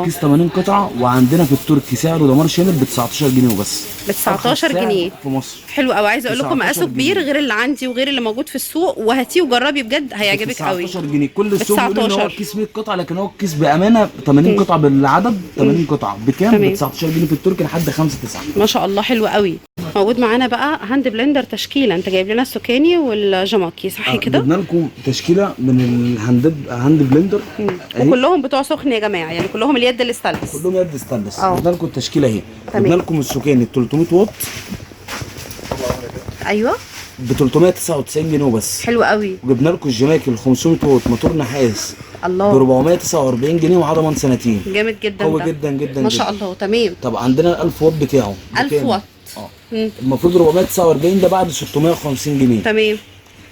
C: كيس 80 قطعه، وعندنا في التركي سعره دمار شامل ب 19 جنيه وبس.
A: ب 19 جنيه
C: في مصر.
A: حلو قوي. عايزه اقول لكم مقاسه كبير غير اللي عندي وغير اللي موجود في السوق، وهاتيه وجربي بجد هيعجبك قوي.
C: 19 جنيه. كل السوق بيقول ان هو الكيس 100 قطعه، لكن هو الكيس بامانه 80 قطعه بالعدد، 80 قطعه بكام؟ ب 19 جنيه في التركي لحد 5/9.
A: ما شاء الله حلو قوي. موجود معانا بقى hand blender تشكيله، انت جايب لنا السكاني والجماكي صح كده؟
C: جبنا لكم تشكيله من ال hand blender،
A: وكلهم بتوع سخن يا جماعة، يعني كلهم اليد الستانلس،
C: كلهم يد ستانلس. جبنا لكم التشكيلة اهي. جبنا لكم السكاني 300 واط.
A: ايوه،
C: ب 399 جنيه وبس.
A: حلو قوي.
C: وجبنا لكم الجماكي ال 500 واط موتور نحاس،
A: الله،
C: ب 449 جنيه وعلى ضمان سنتين.
A: جامد جدا،
C: قوي جدا جدا
A: ما شاء الله. تمام.
C: طب عندنا ال 1000 واط بتاعه
A: 1000 واط
C: المفروض 449، ده بعد 650 جنيه.
A: تمام.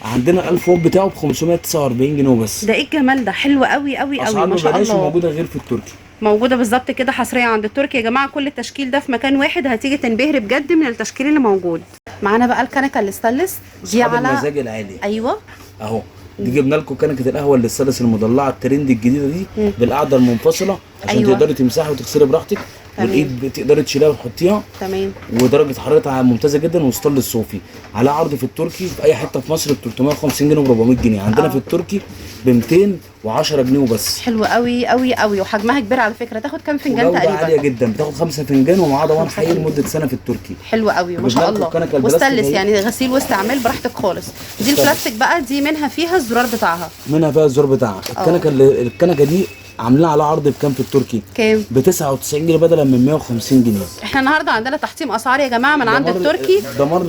C: عندنا 1000 واط بتاعه ب 549 جنيه وبس.
A: ده ايه الجمال ده، حلو قوي قوي قوي ما شاء الله.
C: موجودة غير في التركي،
A: موجودة بالظبط كده حصرية عند التركي يا جماعة. كل التشكيل ده في مكان واحد، هتيجي تنبهري بجد من التشكيل اللي موجود. معانا بقى الكنكه الستانلس دي على
C: المزاج العالي.
A: ايوه
C: اهو، دي جبنا لكم كنكه القهوة الستانلس المضلعه الترند الجديدة دي بالقعده المنفصلة عشان
A: أيوة.
C: تقدري تمسحي وتغسلي براحتك، والايد تقدري تشيلها وتحطيها.
A: تمام.
C: ودرجة حرارتها ممتازة جدا، وستانلس صوفي. على عرض في التركي في اي حتة في مصر ب 350 جنيه و 400 جنيه، عندنا في التركي ب 210 جنيه وبس.
A: حلو قوي قوي قوي، وحجمها كبير على فكرة. تاخد كام فنجان تقريبا؟
C: عالية جدا، بتاخد 5 فنجان ومعاها ضمان حي لمدة سنة في التركي.
A: حلو قوي ما شاء الله. وستانلس يعني غسيل واستعمال براحتك خالص. دي البلاستيك بقى، دي منها فيها الزرار بتاعها،
C: منها فيها الزرار بتاعها. الكنكه دي عاملين على عرض بكام في التركي؟
A: كام؟
C: ب 99 جنيه بدلا من 150 جنيه.
A: احنا النهارده عندنا تحطيم اسعار يا جماعة من عند التركي،
C: دمار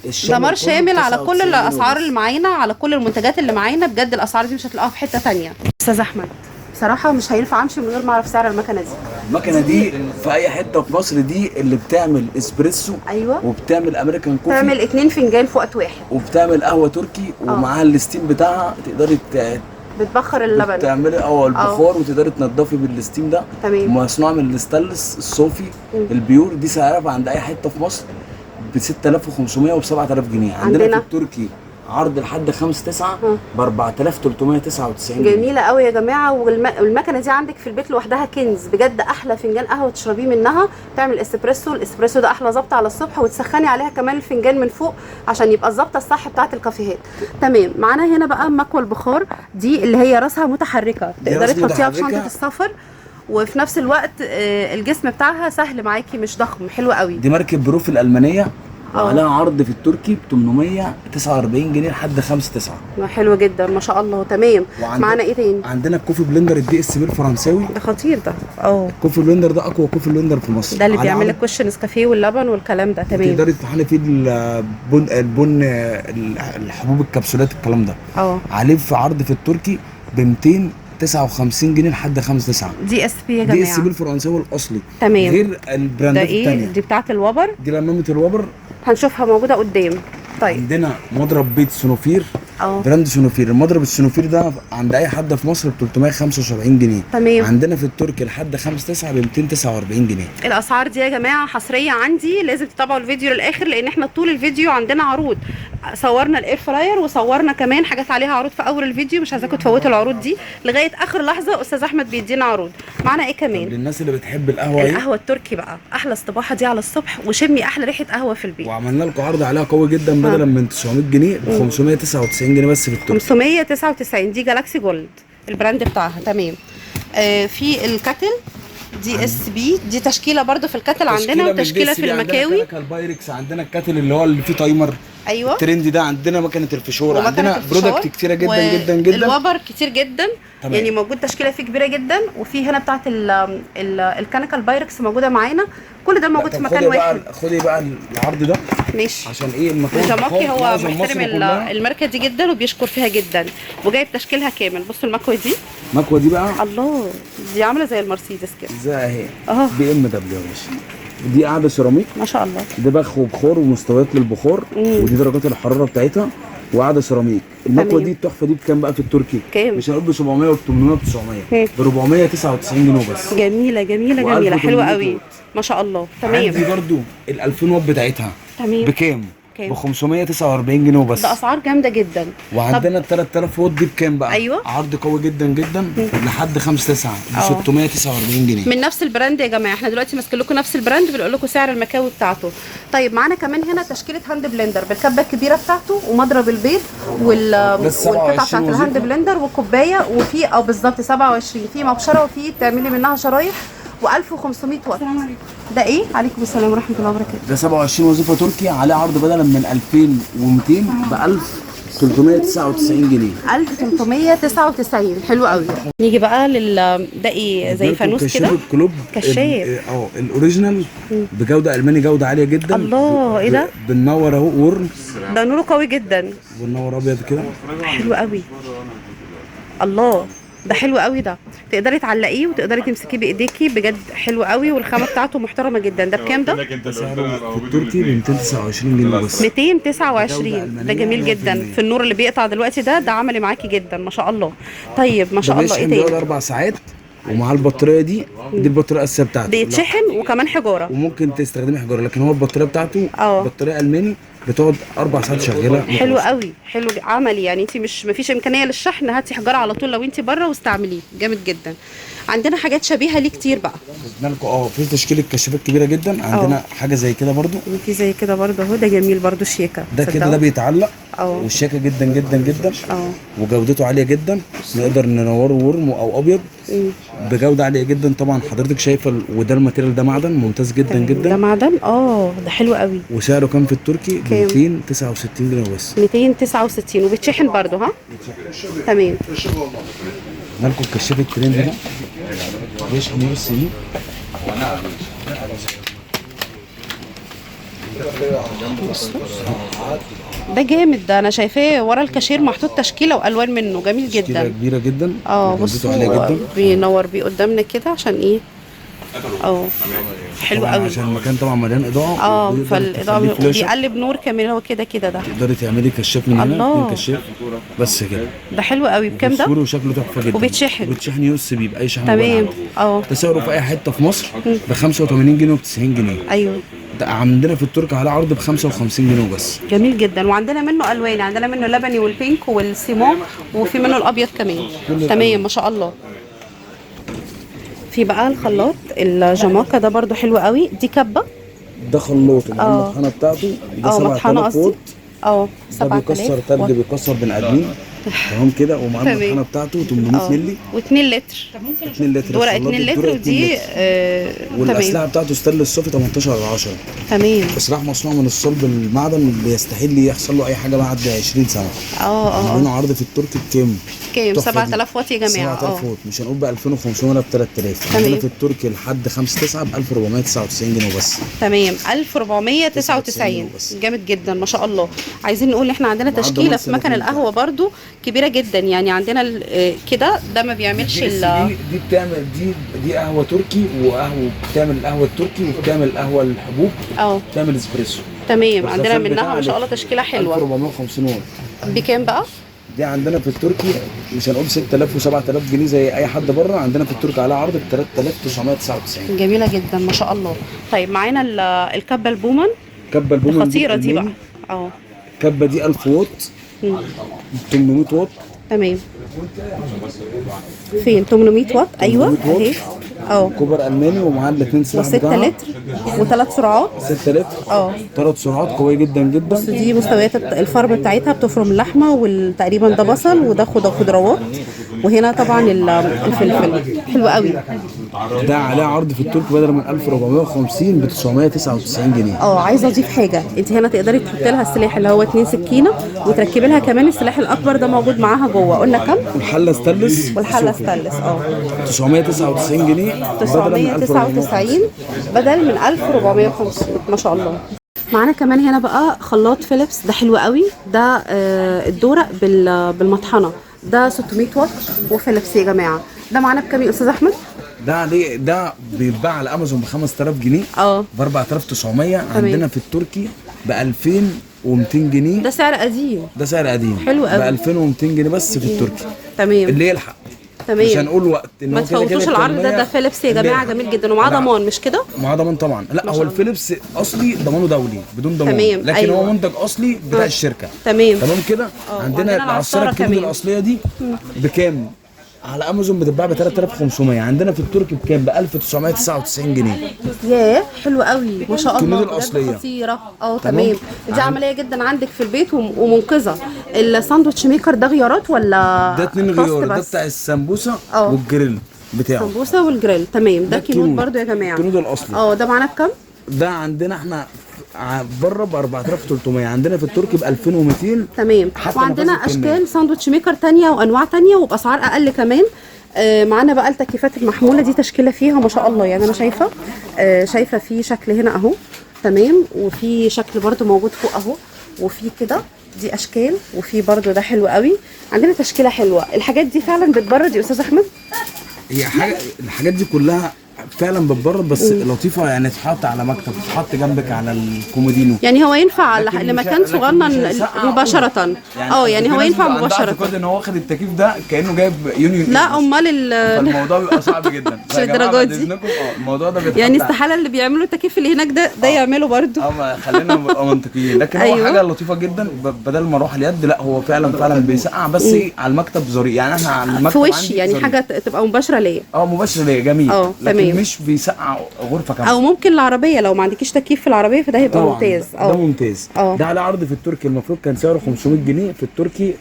C: الشامل،
A: دمار شامل على كل الاسعار اللي معانا، على كل المنتجات اللي معانا. بجد الاسعار دي مش هتلاقوها في حتة ثانية. استاذ احمد بصراحة مش هينفع امشي من غير ما اعرف سعر المكنه دي.
C: المكنه دي في اي حتة في مصر، دي اللي بتعمل اسبريسو،
A: ايوه،
C: وبتعمل American coffee،
A: بتعمل 2 فنجان في وقت واحد،
C: وبتعمل قهوة تركي، ومعاها ال steam بتاعها تقدري
A: بتبخر اللبن،
C: بتعملي البخار، وتقدري تنضفي بال steam ده.
A: تمام.
C: مصنوعة من الستانلس الصوفي ال pure. دي سعرها عند اي حتة في مصر ب 6500 وب 7000 جنيه. عندنا في التركي عرض لحد 5/9 ب 4399 جنيه.
A: جميلة قوي يا جماعة. والمكنه دي عندك في البيت لوحدها كنز بجد. احلى فنجان قهوة تشربيه منها، تعمل اسبريسو، الاسبريسو ده احلى ظبط على الصبح، وتسخني عليها كمان الفنجان من فوق عشان يبقى الظبطه الصح بتاعه الكافيهات. تمام. معانا هنا بقى مكوى البخار دي اللي هي راسها متحركة، تقدري تحطيها في شنطه السفر، وفي نفس الوقت الجسم بتاعها سهل معاكي مش ضخم. حلو قوي.
C: دي ماركة بروف الالمانية، عليها عرض في التركي ب 849 جنيه لحد 5/9.
A: حلو جدا ما شاء الله. تمام. معانا ايه تاني؟
C: عندنا ال coffee blender ال DSP الفرنساوي،
A: ده خطير ده.
C: ال coffee blender ده اقوى coffee blender في مصر،
A: ده اللي بيعمل لك وش نسكافيه واللبن والكلام ده. تمام.
C: تقدري تطحني فيه البن الحبوب، الكبسولات، الكلام ده. عليه في عرض في التركي ب 259 جنيه لحد 5/9.
A: DSP يا جماعة،
C: DSP الفرنساوي الاصلي.
A: تمام.
C: غير البراندات الثانية.
A: دي بتاعه الوبر،
C: دي لمامه الوبر
A: هنشوفها موجودة قدام. طيب
C: عندنا مضرب بيت سنوفير، brand سنوفير. المضرب السنوفير ده عند اي حد في مصر ب 375 جنيه.
A: تمام.
C: عندنا في التركي لحد 5/9 ب 249 جنيه.
A: الاسعار دي يا جماعة حصرية عندي، لازم تتابعوا الفيديو للاخر لان احنا طول الفيديو عندنا عروض. صورنا ال air fryer وصورنا كمان حاجات عليها عروض في اول الفيديو، مش عايزاكم تفوتوا العروض دي لغاية اخر لحظة. استاذ احمد بيدينا عروض. معانا ايه كمان؟
C: للناس اللي بتحب القهوة،
A: القهوة التركي بقى، احلى اصطباحه دي على الصبح، وشمي احلى ريحه قهوة في البيت.
C: وعملنا لكم عرض عليها قوي جدا، بدلا من 900 جنيه ب 599 جنيه بس في التركي.
A: 599 دي Galaxy Gold ال brand بتاعها. تمام. في ال kettle DSP، دي تشكيله برده في ال kettle عندنا، وتشكيله في المكاوي.
C: عندنا البايركس، عندنا ال kettle اللي هو اللي فيه timer،
A: ايوه
C: ال trendy ده، عندنا مكنه الفشور، عندنا product كتيرة جدا جدا جدا،
A: الوبر كتير جدا. تمام. يعني موجود تشكيله فيه كبيرة جدا، وفي هنا بتاعه الكنكه البايركس موجودة معانا. كل ده موجود في مكان واحد.
C: خدي بقى العرض ده
A: ماشي،
C: عشان ايه المكان
A: جاماكي هو محترم الماركة دي جدا وبيشكر فيها جدا، وجايب تشكيلها كامل. بصوا المكوه دي،
C: المكوه دي بقى
A: الله، دي عامله زي المرسيدس كده،
C: زي اهي BMW يا باشا. دي قاعدة سيراميك
A: ما شاء الله،
C: ده بخ وبخار ومستويات للبخار، ودي درجات الحرارة بتاعتها، وقاعدة سيراميك. المكوه دي التحفة دي بكام بقى في التركي؟
A: كام؟
C: مش هنقول ب 700 و 800 و 900، ب 499 جنيه بس.
A: جميلة جميلة جميلة، حلوة قوي ما شاء الله. تمام.
C: عندي برده ال 2000 واط بتاعتها.
A: تمام.
C: بكام؟ ب 549 جنيه وبس.
A: ده اسعار جامدة جدا.
C: وعندنا ال 3000 واط دي بكام بقى؟
A: ايوه
C: عرض قوي جدا جدا لحد 5/9 ب 649 جنيه
A: من نفس ال brand يا جماعة. احنا دلوقتي ماسكين لكم نفس ال brand، بنقول لكم سعر المكاوي بتاعته. طيب معانا كمان هنا تشكيله hand blender بالكبه الكبيرة بتاعته ومضرب البيض والقطعه بتاعت ال hand blender والكوبايه، وفي بالظبط 27 في مبشرة وفي تعملي منها شرايح، و1500 واط. ده ايه؟ عليكم السلام ورحمة الله وبركاته.
C: ده 27 وظيفة تركي، عليه عرض بدلا من 2200 ب 1399 جنيه.
A: 1399. حلو قوي. نيجي بقى لل ده ايه؟ زي فانوس كده،
C: كلوب
A: كشاف.
C: ال original بجوده الماني، جوده عالية جدا.
A: الله، ايه ده؟
C: بننور اهو، ورن
A: ده نوره قوي جدا،
C: بننور ابيض كده،
A: حلو قوي. الله، ده حلو قوي. ده تقدري تعلقيه وتقدري تمسكيه بايديكي، بجد حلو قوي، والخامه بتاعته محترمه جدا. ده بكام ده؟
C: ده سعره في التركي ب 229 جنيه بس.
A: 229. ده جميل جدا في النور اللي بيقطع دلوقتي ده، ده عملي معاكي جدا ما شاء الله. طيب ما شاء الله. ايه تاني؟
C: بيقعد 4 ساعات، ومع البطارية دي البطارية الاساسية بتاعته،
A: بيتشحن وكمان حجارة،
C: وممكن تستخدمي حجارة، لكن هو البطارية بتاعته بطارية الماني، بتقعد 4 ساعات شغالة.
A: حلو قوي، حلو عملي يعني. انت مش مفيش امكانية للشحن، هاتي حجارة على طول لو انت بره واستعمليه، جامد جدا. عندنا حاجات شبيهه ليه كتير بقى.
C: جبنا لكم في تشكيله كشافات كبيرة جدا. عندنا حاجة زي كده برده،
A: في زي كده برده اهو، ده جميل برده، شياكه
C: ده كده، ده بيتعلق وشياكه جدا جدا جدا، وجودته عالية جدا، نقدر ننوره warm او ابيض بجوده عالية جدا. طبعا حضرتك شايفه، وده ال material ده معدن ممتاز جدا جدا،
A: ده معدن ده حلو قوي.
C: وسعره كام في التركي؟ 269 جنيه بس.
A: 269، وبيتشحن برده. ها تمام.
C: مالكم الكشاف الترند ده بيشحن نور السنين.
A: ده جامد، ده انا شايفاه ورا الكاشير محطوط تشكيله والوان منه، جميل جدا،
C: تشكيله كبيرة جدا.
A: بصوا بينور بيه قدامنا كده عشان ايه. حلو قوي،
C: عشان المكان طبعا مليان اضاءه.
A: فالاضاءه بيقلب نور كمان هو كده كده. ده
C: تقدري تعملي كشاف من هنا، 2 كشاف بس كده.
A: ده حلو قوي. بكام ده؟
C: وشكله تحفة جدا،
A: وبيتشحن،
C: بيتشحن USB باي شحن.
A: تمام.
C: ده سعره في اي حتة في مصر ب 85 جنيه و 90 جنيه.
A: ايوه،
C: ده عندنا في التركي على عرض ب 55 جنيه بس.
A: جميل جدا. وعندنا منه الوان، عندنا منه اللبني وال pink والسيمون، وفي منه الابيض كمان. تمام ما شاء الله. في بقى الخلاط الجماكه ده برده حلو قوي. دي كبه،
C: ده خلاط ومعاه المطحنه بتاعته. ده 7000 واط.
A: 7000
C: بيكسر تلج، بيكسر بني ادمين. تمام كده. ومعاه المطحنه بتاعته 800 مللي
A: و2 لتر.
C: 2 لتر
A: دورق 2 لتر ودي
C: والاسلحة بتاعته ستانلس صافي 18/10.
A: تمام.
C: سلاح مصنوع من الصلب المعدن اللي يستحيل يحصل له اي حاجة بعد 20 سنة. عاملينه عرض في التركي بكام؟
A: كام؟ 7000 واط يا جماعة.
C: 7000 واط، مش هنقول ب 2500 ولا ب 3000. عندنا في التركي لحد 5/9 ب 1499 جنيه وبس.
A: تمام، 1499. جامد جدا ما شاء الله. عايزين نقول احنا عندنا تشكيله في مكان القهوة برده كبيرة جدا، يعني عندنا كده ده ما بيعملش
C: دي بتعمل دي قهوة تركي، وقهوة بتعمل القهوة التركي، وبتعمل القهوة الحبوب، بتعمل اسبريسو.
A: تمام، عندنا منها ما شاء الله تشكيله حلوة.
C: 1450 واط.
A: بكام بقى؟
C: دي عندنا في التركي مش هنقول 6000 و7000 جنيه زي اي حد بره، عندنا في التركي عليها عرض ب 3999.
A: جميلة جدا ما شاء الله. طيب معانا الكبه البومن.
C: كبه البومن
A: خطيرة دي بقى.
C: الكبه دي 1000 واط، 800 واط.
A: تمام. فين 800 واط؟ ايوه اهي.
C: كوبر الماني، ومعاه الاثنين سلاح
A: بتاعها، 6 لتر وثلاث سرعات.
C: 6 لتر 3 سرعات، قوية جدا جدا.
A: بس دي مستويات الفرم بتاعتها، بتفرم اللحمة وتقريبا ده بصل وده خضروات، وهنا طبعا الفلفل. حلو قوي.
C: ده عليه عرض في الترك بدل من 1450 ب 999 جنيه.
A: عايزه اضيف حاجة، انت هنا تقدري تحطي لها السلاح اللي هو 2 سكينة، وتركبي لها كمان السلاح الاكبر ده موجود معاها جوه. قلنا كام؟
C: والحله ستانلس.
A: والحله ستانلس
C: 999 جنيه.
A: 999 بدل من 1450. ما شاء الله. معانا كمان هنا بقى خلاط فيليبس، ده حلو قوي. ده الدورق بالمطحنه، ده 600 واط وفيليبس يا جماعة. ده معانا بكام يا استاذ احمد؟
C: ده عليه، ده بيتباع على امازون ب 5000 جنيه، ب 4900. عندنا في التركي ب 2200 جنيه.
A: ده سعر قديم.
C: ده سعر قديم.
A: حلو قوي.
C: ب 2200 جنيه بس في التركي.
A: تمام.
C: اللي يلحق.
A: تمام.
C: مش هنقول وقت
A: ما تفوتوش العرض ده. ده فيليبس يا جماعة جميل جدا، ومعاه ضمان مش كده؟
C: معاه ضمان طبعا. لا هو الفيليبس اصلي ضمانه دولي بدون ضمان.
A: تمام.
C: لكن أيوة. هو منتج اصلي بتاع الشركة.
A: تمام.
C: تمام كده. عندنا العصاره الكبيرة الاصلية دي بكام؟ على امازون بتتباع ب 3500، عندنا في التركي بكام؟ ب 1999 جنيه.
A: ياه حلو قوي ما شاء الله.
C: الاصلية
A: خطيرة. تمام. دي عملية جدا عندك في البيت ومنقذه. ال sandwich maker ده غيارات ولا
C: ده 2 غيار؟ ده بتاع السمبوسه والجريل بتاعه.
A: السمبوسه والجريل. تمام. ده كينود برده يا جماعة.
C: الكينود الاصلي.
A: ده معانا بكام؟
C: ده عندنا احنا بره ب 4300، عندنا في التركي ب 2200.
A: تمام. وعندنا اشكال sandwich maker ثانية وانواع ثانية وباسعار اقل كمان. معانا بقى التكييفات المحمولة دي تشكيله فيها ما شاء الله. يعني انا شايفه شايفه في شكل هنا اهو. تمام. وفي شكل برده موجود فوق اهو، وفي كده دي اشكال، وفي برده ده حلو قوي. عندنا تشكيله حلوة. الحاجات دي فعلا بتبرد يا استاذ احمد؟
C: هي حاجة، الحاجات دي كلها فعلا بتبرد، بس لطيفة يعني، تتحط على مكتب، تتحط جنبك على الكومودينو.
A: يعني هو ينفع لمكان صغنن مباشرة. يعني يعني هو ينفع مباشرة.
C: اعتقد ان هو واخد التكييف ده كانه جايب يونيون.
A: لا امال
C: الموضوع بيبقى صعب جدا.
A: مش الدرجة دي
C: الموضوع ده
A: يعني استحالة اللي بيعملوا التكييف اللي هناك ده يعمله برده.
C: خلينا نبقى منطقيين. لكن هو حاجة لطيفة جدا، بدل ما اروح اليد، لا هو فعلا بيسقع، بس ايه على المكتب ظريف. يعني احنا على المكتب
A: في وشي، يعني حاجة تبقى مباشرة ليا.
C: مباشرة ليا. جميل. تمام. مش بيسقع غرفة كاملة.
A: او ممكن العربية لو ما عندكيش تكييف في العربية فده هيبقى ممتاز.
C: ده ممتاز. ده على عرض في التركي المفروض كان سعره 500 جنيه، في التركي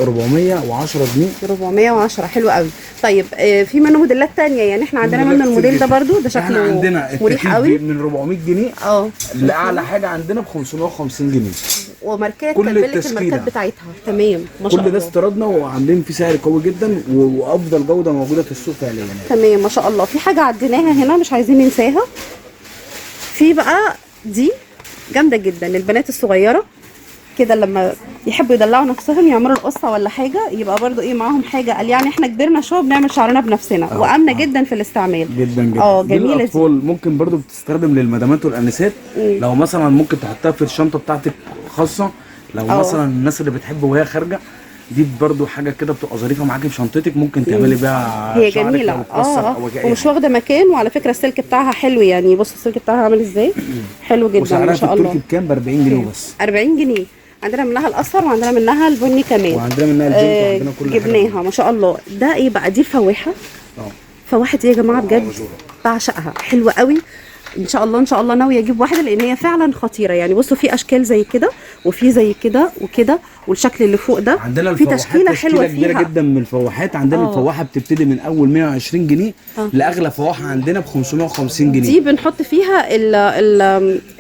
C: 410 جنيه.
A: 410 حلو قوي. طيب في منه موديلات ثانية؟ يعني احنا عندنا منه الموديل ده برده، ده شكله
C: عندنا
A: مريح قوي.
C: من 400 جنيه لاعلى حاجة عندنا ب 550 جنيه.
A: وماركات، كل الماركات بتاعتها. تمام ما شاء الله.
C: كل ده استيرادنا وعاملين فيه سعر قوي جدا وافضل جوده موجودة في السوق فعليا يعني.
A: تمام ما شاء الله. في حاجة عديناها هنا مش عايزين ننساها. في بقى دي جامدة جدا للبنات الصغيرة كده، لما يحبوا يدلعوا نفسهم يعملوا القصة ولا حاجة، يبقى برضو ايه معاهم حاجة. قال يعني احنا كبرنا شوية بنعمل شعرنا بنفسنا. وامنه جدا في الاستعمال.
C: جدا جدا.
A: جميلة دي.
C: للاطفال ممكن برضو بتستخدم للمدامات والانسات. لو مثلا ممكن تحطها في الشنطة بتاعتك خاصة، لو مثلا الناس اللي بتحب وهي خارجه، دي برضو حاجة كده بتبقى ظريفة معاكي في شنطتك، ممكن تعملي بيها.
A: هي جميلة. ومش واخده مكان. وعلى فكرة السلك بتاعها حلو، يعني بص السلك بتاعها عامل ازاي، حلو جدا ما شاء الله.
C: وسعرها في التركي بكام؟ ب 40 جنيه بس.
A: 40 جنيه. عندنا منها الاصفر وعندنا منها البني كمان،
C: وعندنا منها الجنك، وعندنا كل حاجة
A: جبناها ما شاء الله. ده ايه بقى؟ دي الفواحه. فواحه دي يا جماعة بجد بعشقها، حلوة قوي. ان شاء الله ان شاء الله ناوية اجيب واحدة لان هي فعلا خطيرة. يعني بصوا في اشكال زي كده، وفي زي كده وكده، والشكل اللي فوق ده
C: عندنا
A: في تشكيله حلوة
C: كبيرة
A: فيها
C: جدا من الفواحات. عندنا الفواحه بتبتدي من اول 120 جنيه لاغلى فواحه عندنا ب 550 جنيه.
A: دي بنحط فيها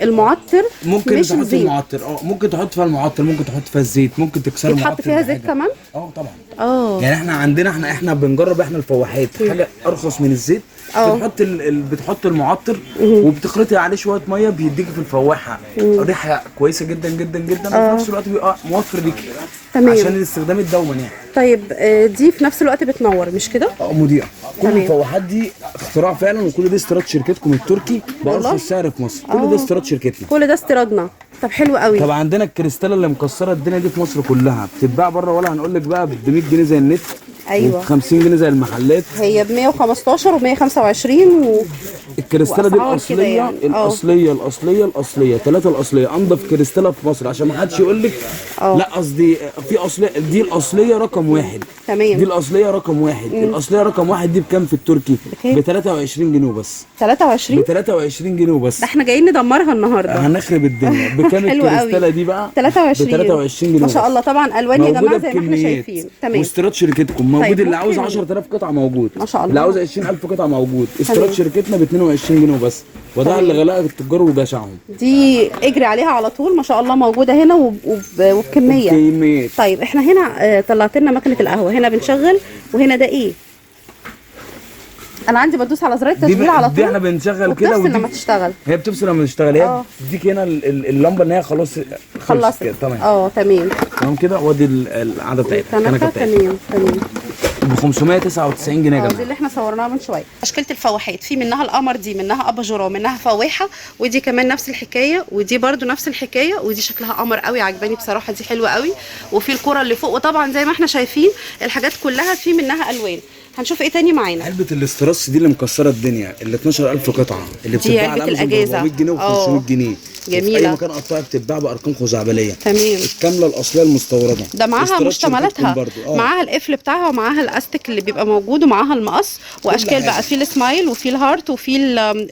A: المعطر،
C: ممكن تحط المعطر، ممكن تحط فيها المعطر، ممكن تحط فيها الزيت، ممكن تكسر المعطر.
A: تحط فيها زيت كمان؟
C: طبعا. يعني احنا عندنا احنا بنجرب احنا الفواحات حاجة ارخص من الزيت. بتحط بتحط المعطر وبتخلطي عليه شوية مية، بيديكي في الفواحه ريحه كويسة جدا جدا جدا، وفي نفس الوقت بيبقى موفر ليكي.
A: تمام.
C: عشان الاستخدام الدوما يعني.
A: طيب دي في نفس الوقت بتنور مش كده؟
C: مضيئة. كل الفواحات دي اختراع فعلا، وكل ده استيراد شركتكم التركي بارخص سعر في مصر. كل ده استيراد شركتنا،
A: كل ده استيرادنا. طب حلو قوي.
C: طب عندنا الكريستاله اللي مكسرة الدنيا دي في مصر كلها، بتتباع بره ولا هنقول لك بقى ب 100 جنيه زي النت،
A: ايوه
C: 50 جنيه زي المحلات.
A: هي ب 115 و125
C: الكريستاله دي الاصلية يعني. الاصلية الاصلية الاصلية، ثلاثة الاصلية، انضف كريستاله في مصر، عشان ما حدش يقول لك لا قصدي في اصلية. دي الاصلية رقم واحد.
A: تمام.
C: دي الاصلية رقم واحد. الاصلية رقم واحد دي بكام في التركي؟ ب 23 جنيه بس.
A: 23؟
C: ب 23 جنيه بس.
A: ده احنا جايين ندمرها النهارده،
C: هنخرب الدنيا. بكام الكريستاله دي بقى؟
A: 23.
C: ب 23 جنيه
A: ما شاء الله. طبعا الوان يا جماعة زي ما احنا شايفين. تمام.
C: واستيراد شركتكم موجود. اللي عاوز 10000 قطعه موجود،
A: ما شاء الله.
C: اللي عاوز 20000 قطعه موجود. استيراد شركتنا ب 22 جنيه بس، وده اللي غلاء التجار وجشعهم.
A: دي اجري عليها على طول ما شاء الله، موجودة هنا وبكميه. طيب احنا هنا طلعت لنا مكنه القهوة، هنا بنشغل، وهنا ده ايه؟ انا عندي بدوس على زرار التشغيل على طول.
C: دي احنا بنشغل كده
A: وبتفصل لما تشتغل.
C: هي بتفصل لما تشتغل. هي بتديك هنا اللمبة ان هي خلاص
A: خلصت كده.
C: تمام.
A: تمام
C: تمام كده. وادي القعدة بتاعتها،
A: الكنكه بتاعتها. تمام تمام.
C: ب 599 جنيه يا جماعة.
A: دي اللي احنا صورناها من شوية. تشكيله الفواحات في منها القمر دي، منها اباجوره، ومنها فواحه، ودي كمان نفس الحكاية، ودي برده نفس الحكاية، ودي شكلها قمر قوي، عجباني بصراحة، دي حلوة قوي. وفي الكره اللي فوق، وطبعا زي ما احنا شايفين الحاجات كلها في منها الوان. هنشوف ايه تاني معانا.
C: علبة الاستراس دي اللي مكسرة الدنيا، اللي 12000 قطعه، اللي بتتباع على امازون ب 400 جنيه و 500 جنيه.
A: جميلة.
C: في اي مكان قطاعي بتتباع بارقام خزعبليه.
A: تمام.
C: الكاملة الاصلية المستورده
A: ده معاها مشتملاتها، معاها القفل بتاعها، ومعاها الاستك اللي بيبقى موجود، ومعاها المقص، واشكال بقى، في ال smile وفي ال heart وفي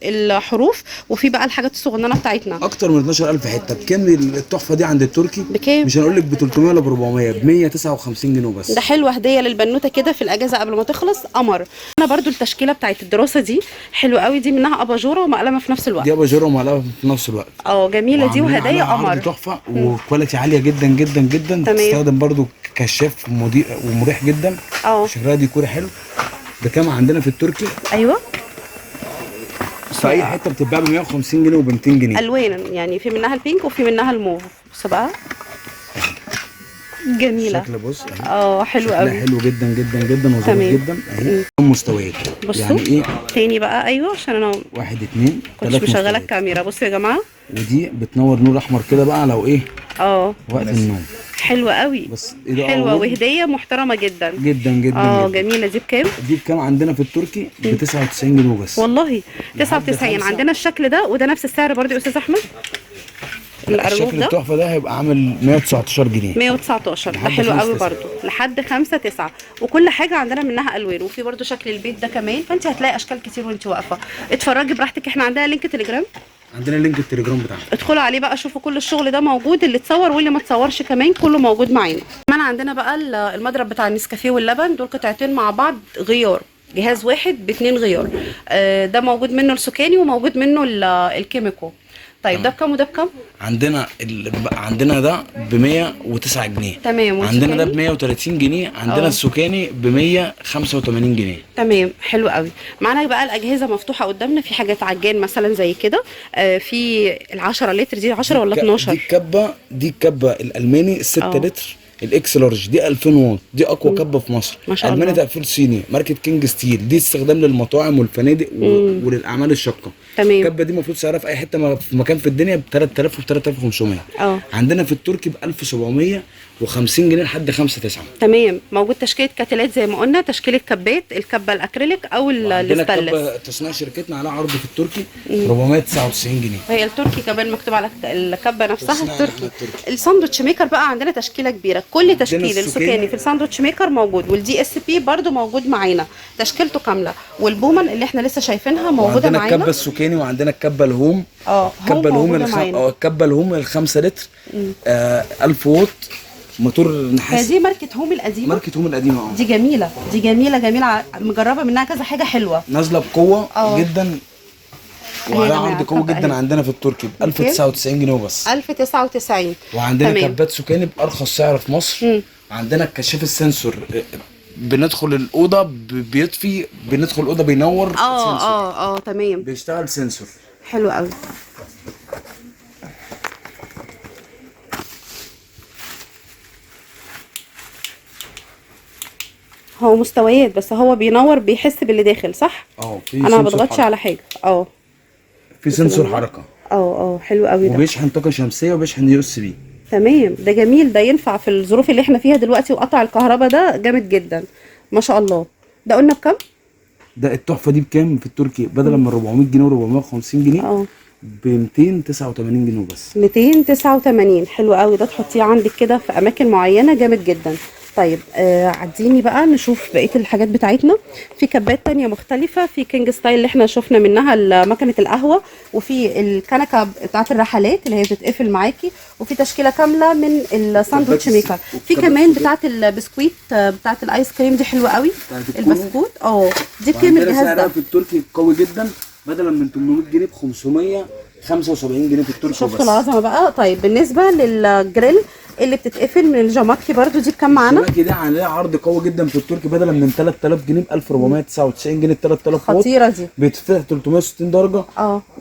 A: الحروف، وفي بقى الحاجات الصغننه بتاعتنا.
C: اكتر من 12000 حتة. بكام التحفة دي عند التركي؟
A: بكام؟
C: مش هنقول لك ب 300 ولا ب 400، ب 159 جنيه بس.
A: ده حلوة، هديه للبنوته كده في الاجازة قبل ما تخلص، قمر. انا برضو التشكيلة بتاعت الدراسة دي حلوة قوي، دي منها اباجوره ومقلمه في نفس الوقت.
C: دي اباجوره ومقلمه في نفس الوقت.
A: جميلة دي، وهدايا قمر
C: تحفة و quality عالية جدا جدا جدا. تستخدم برضو كشاف مضيء ومريح جدا. شكلها ديكور حلو. بكام عندنا في التركي؟
A: ايوه
C: في اي حتة بتتباع ب 150 جنيه وب 200 جنيه.
A: الوان يعني، في منها ال pink وفي منها الموف. بص بقى جميلة
C: شكل، بص
A: حلو قوي،
C: حلو جدا جدا جدا وظريف جدا اهي. مستويات
A: بصوا يعني ايه تاني بقى. ايوه عشان انا
C: 1 2
A: 3 كنت مشغله الكاميرا. بصوا يا جماعة،
C: ودي بتنور نور احمر كده بقى لو ايه وقت النوم.
A: حلوة قوي، بس حلوة وهديه محترمه جدا
C: جدا جدا.
A: جدا. جميلة. دي بكام؟
C: دي بكام عندنا في التركي؟ ب 99 جنيه بس.
A: والله 99. عندنا الشكل ده، وده نفس السعر برضه يا استاذ احمد.
C: الشكل التحفة ده هيبقى عامل 119 جنيه.
A: 119 ده حلو قوي برضو، لحد 5/9. وكل حاجة عندنا منها الوان، وفي برضو شكل البيت ده كمان، فانت هتلاقي اشكال كتير وانت واقفة. اتفرجي براحتك. احنا عندنا link تليجرام،
C: عندنا link التليجرام بتاعنا،
A: ادخلوا عليه بقى شوفوا كل الشغل ده موجود، اللي اتصور واللي ما اتصورش كمان كله موجود معانا. كمان عندنا بقى المضرب بتاع النسكافيه واللبن، دول قطعتين مع بعض غيار، جهاز واحد باتنين غيار. ده موجود منه السكاني وموجود منه الكيميكو. طيب ده بكام وده بكام؟
C: عندنا عندنا ده ب 109 جنيه.
A: تمام.
C: عندنا ده ب 130 جنيه، عندنا السكاني ب 185 جنيه.
A: تمام، حلو قوي. معانا بقى الاجهزة مفتوحة قدامنا، في حاجات عجان مثلا زي كده، في ال 10 لتر دي 10 ولا 12؟
C: دي الكبه الالماني 6 لتر ال X large، دي 2000 واط، دي اقوى كبه في مصر.
A: ما شاء الله.
C: الماني تقفيل صيني، ماركة كينج ستيل، دي استخدام للمطاعم والفنادق وللاعمال الشاقة.
A: تمام.
C: الكبه دي المفروض سعرها في اي حتة في مكان في الدنيا ب 3000 و 3500. عندنا في التركي ب 1700
B: و50 جنيه لحد 5 9.
A: تمام. موجود تشكيله كتلات زي ما قلنا، تشكيله كبات، الكبه الاكريليك او الستانلس.
B: كبه تصنيع شركتنا عليها عرض في التركي 499 جنيه.
A: وهي التركي كمان مكتوب على الكبه نفسها التركي. ال sandwich maker بقى عندنا تشكيله كبيرة، كل تشكيل السكاني في ال sandwich maker موجود، وال DSP برده موجود معانا تشكيلته كاملة، والبومن اللي احنا لسه شايفينها موجودة معانا.
B: عندنا الكبه السكاني وعندنا الكبه الهوم. الكبه الهوم الكبه الهوم ال 5 لتر 1000 واط موتور نحاس.
A: دي ماركة هوم القديمة.
B: ماركة هوم القديمة.
A: دي جميلة، دي جميلة جميلة، مجربه منها كذا حاجة حلوة،
B: نازله بقوة جدا وعلى عرض قوي جدا عندنا في التركي ب 1099 جنيه وبس.
A: 1099.
B: وعندنا كبات سكاني بارخص سعر في مصر. عندنا الكشاف ال sensor، بندخل الاوضة بيطفي، بندخل الاوضة بينور.
A: تمام،
B: بيشتغل sensor.
A: حلو قوي. هو مستويات بس هو بينور، بيحس باللي داخل صح؟ انا ما بضغطش على حاجة.
B: في sensor حركة.
A: حلو قوي ده.
B: وبيشحن طاقة شمسية وبيشحن USB.
A: تمام، ده جميل، ده ينفع في الظروف اللي احنا فيها دلوقتي وقطع الكهرباء، ده جامد جدا ما شاء الله. ده قلنا بكام؟
B: ده التحفة دي بكام في التركي؟ بدلا من 400 جنيه و450 جنيه ب 289 جنيه بس.
A: 289. حلو قوي، ده تحطيه عندك كده في اماكن معينة، جامد جدا. طيب عديني بقى نشوف بقية الحاجات بتاعتنا. في كبات تانية مختلفة، في كينج ستايل اللي احنا شفنا منها مكنه القهوة، وفي الكنكه بتاعت الرحلات اللي هي بتتقفل معاكي، وفي تشكيله كاملة من ال sandwich maker، في كمان بتاعت البسكويت بتاعت الايس كريم، دي حلوة قوي البسكوت. دي بكام الجهاز ده؟
B: في التركي قوي جدا، بدلا من 800 جنيه ب 575 جنيه في التركي.
A: شفتوا العظمة بقى. طيب بالنسبة للجريل اللي بتتقفل من الجاماكي برضو، دي بكام معانا؟
B: الجاماكي ده عليه عرض قوي جدا في التركي، بدلا من 3000 جنيه ب 1499 جنيه. 3000 واط
A: خطيرة دي،
B: بتفتح 360 درجه.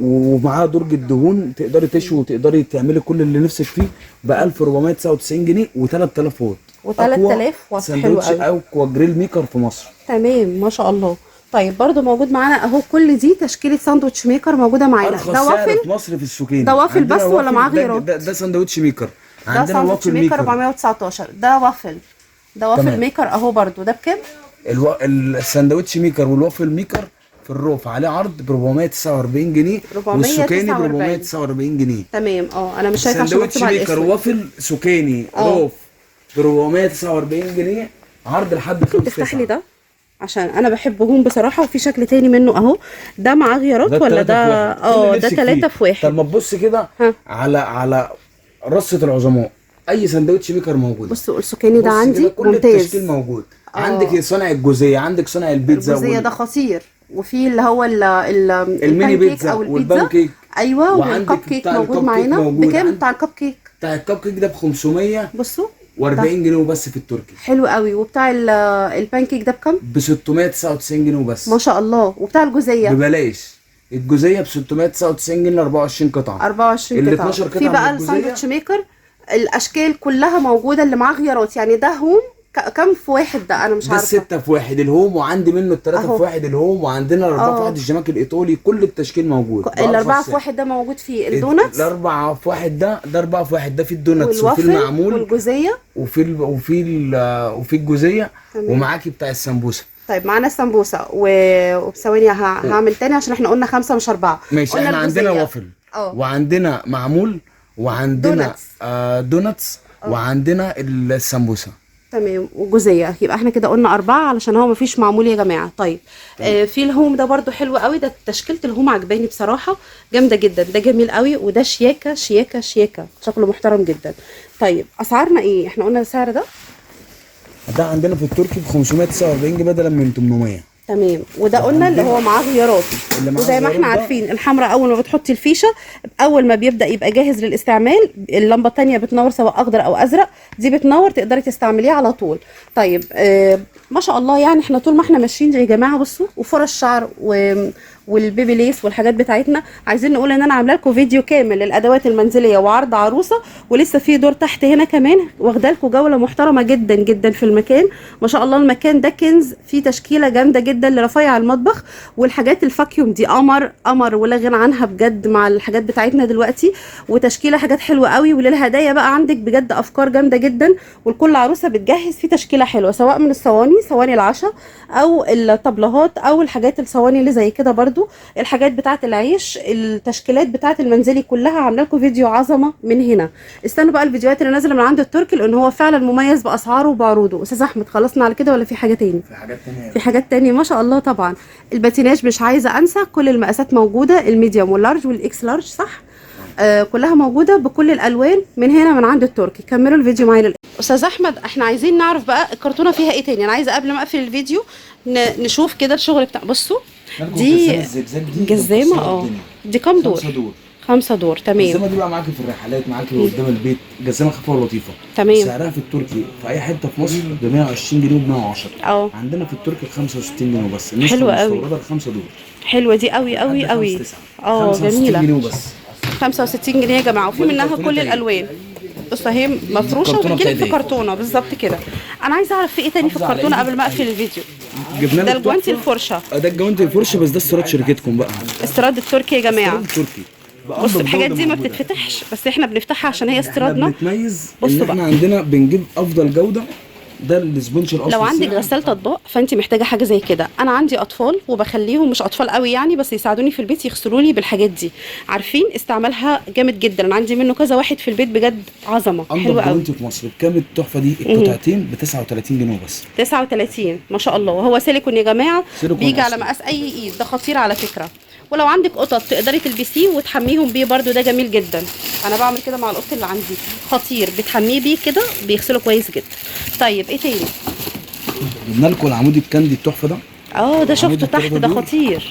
B: ومعاها درج الدهون، تقدري تشوي وتقدري تعملي كل اللي نفسك فيه ب 1499 جنيه و3000 واط.
A: و3000 واط حلو قوي،
B: اقوى grill maker في مصر.
A: تمام ما شاء الله. طيب برضو موجود معانا اهو، كل دي تشكيله sandwich maker موجودة معانا.
B: ده وافل في مصر في السكين.
A: ده وافل بس ولا معاه غيره؟
B: ده sandwich maker.
A: عندنا ده sandwich maker 419. ده وافل، ده waffle maker اهو برضو. ده بكام؟
B: ال sandwich maker وال waffle maker في الروف عليه عرض ب 449 جنيه، والسكاني ب 449 جنيه.
A: تمام. انا مش شايفه عشان
B: sandwich maker وافل سكاني روف ب 449 جنيه، عرض لحد 5.
A: تفتح لي ده عشان انا بحبهم بصراحة. وفي شكل تاني منه اهو، ده معاه غيارات ولا ده؟ ده 3 في 1.
B: طب ما تبص كده على رصه العظماء، اي sandwich maker موجود.
A: بصوا السكاني ده عندي
B: كل
A: ممتاز،
B: التشكيل موجود. عندك صنع الجوزية، عندك صنع البيتزا.
A: الجوزية ده خطير. وفي اللي هو
B: الميني بيتزا
A: او
B: والبان كيك.
A: ايوه، والكب كيك موجود معانا. بكام بتاع الكب كيك؟
B: بتاع الكب كيك ده ب 500
A: بصوا
B: و40 جنيه وبس في التركي.
A: حلو قوي. وبتاع البان كيك ده بكام؟
B: ب 699 جنيه وبس.
A: ما شاء الله. وبتاع الجوزية
B: ببلاش. الجوزية ب 699 جنيه 24 قطعه.
A: 24 قطعه. 12 قطعه. في بقى ال sandwich maker الاشكال كلها موجودة اللي معاه غيارات. يعني ده هوم كم في واحد ده؟ انا مش عارفه.
B: ده 6 في 1 الهوم، وعندي منه ال3 في 1 الهوم، وعندنا ال4 في 1 الجماك الايطالي، كل التشكيل موجود.
A: ال4 في 1 ده موجود فيه ال donuts.
B: ال4 في 1 ده 4 في 1 ده في ال donuts وفي المعمول
A: والجوزيه
B: وفي الجوزية، ومعاكي بتاع السمبوسه.
A: طيب معانا السمبوسه وبثواني هعمل تاني عشان احنا قلنا 5 مش 4.
B: ماشي. احنا عندنا وافل وعندنا معمول وعندنا donuts وعندنا السمبوسه.
A: تمام. وجوزيه. يبقى احنا كده قلنا 4 علشان هو مفيش معمول يا جماعة. طيب في الهوم ده برده حلو قوي، ده تشكيله الهوم عجباني بصراحة، جامدة جدا، ده جميل قوي، وده شياكه شياكه شياكه، شكله محترم جدا. طيب اسعارنا ايه؟ احنا قلنا السعر ده
B: عندنا في التركي ب 549 جنيه بدلا من 800.
A: تمام. وده قلنا اللي هو معاه غيارات، وزي ما احنا عارفين الحمراء اول ما بتحطي الفيشه اول ما بيبدا يبقى جاهز للاستعمال، اللمبة الثانية بتنور سواء اخضر او ازرق، دي بتنور تقدري تستعمليه على طول. طيب ما شاء الله. يعني احنا طول ما احنا ماشيين يا جماعة بصوا، وفرش شعر والبيبي ليس والحاجات بتاعتنا. عايزين نقول ان انا عامله لكم فيديو كامل للادوات المنزلية وعرض عروسه، ولسه في دور تحت هنا كمان واخده لكم جولة محترمه جدا جدا في المكان. ما شاء الله المكان ده كنز، فيه تشكيله جامدة جدا لرفايع المطبخ والحاجات ال vacuum دي قمر قمر ولا غنى عنها بجد مع الحاجات بتاعتنا دلوقتي، وتشكيله حاجات حلوة قوي. وللهدايا بقى عندك بجد افكار جامدة جدا، والكل عروسه بتجهز في تشكيله حلوة، سواء من الصواني، صواني العشاء او الطبلهات او الحاجات الصواني اللي زي كده برضو، الحاجات بتاعه العيش، التشكيلات بتاعه المنزلي كلها. عامله لكم فيديو عظمه من هنا. استنوا بقى الفيديوهات اللي نازله من عند التركي، لان هو فعلا مميز باسعاره وبعروضه. استاذ احمد خلصنا على كده ولا في حاجة تاني؟
C: في حاجات تانية،
A: في حاجات تانية ما شاء الله. طبعا الباتيناج مش عايزه انسى، كل المقاسات موجودة، ال medium وال large وال X large صح؟ كلها موجودة بكل الالوان من هنا من عند التركي. كملوا الفيديو معايا للآخر. استاذ احمد احنا عايزين نعرف بقى الكرتونه فيها ايه تاني. انا عايزه قبل ما اقفل الفيديو نشوف كده الشغل بتاع. بصوا دي جزامه، دي كام دور؟
C: 5 دور.
A: 5 دور تمام.
C: الجزامه دي بقى معاكي في الرحلات، معاكي قدام البيت، جزامه خفيفة ولطيفة.
A: تمام.
C: سعرها في التركي في اي حتة في مصر ب 120 جنيه وب 110. عندنا في التركي ب 65 جنيه بس.
A: حلوة قوي.
C: المستورده ب 5 دور.
A: حلوة دي قوي قوي قوي. جميلة.
C: 65 جنيه بس.
A: 65 جنيه يا جماعة، وفي منها كل الالوان. بصوا اهي مفروشه وبتجيلك في كرتونة بالظبط كده. انا عايزه اعرف في ايه تاني في الكرتونه قبل ما اقفل الفيديو.
C: جبنا
A: ده الجوانتي الفرشة.
C: ده الجوانتي الفرشة، بس ده استيراد شركتكم بقى،
A: استيراد التركي يا جماعة.
C: التركي.
A: بصوا الحاجات دي ما بتتفتحش، بس احنا بنفتحها عشان هي استيرادنا.
C: بنتميز ان احنا عندنا بنجيب افضل جوده. ده ال sponge الاصلي.
A: لو عندك غسالة اطباق فانت محتاجه حاجة زي كده. انا عندي اطفال وبخليهم مش اطفال قوي يعني، بس يساعدوني في البيت، يغسلوا لي بالحاجات دي. عارفين استعمالها جامد جدا. انا عندي منه كذا واحد في البيت بجد عظمه. حلوة قوي.
C: انت في مصر بكام التحفة دي؟ القطعتين ب 39 جنيه بس.
A: 39 ما شاء الله. وهو سيليكون يا جماعة، بيجي على مقاس اي ايد. ده خطير على فكرة. ولو عندك قطط تقدري تلبسيه وتحميهم بيه برده، ده جميل جدا. انا بعمل كده مع القط اللي عندي، خطير. بتحميه بيه كده بيغسله كويس جدا. طيب ايه تاني؟
C: جبنا لكم العمود الكندي التحفة ده.
A: ده شفته تحت، ده خطير.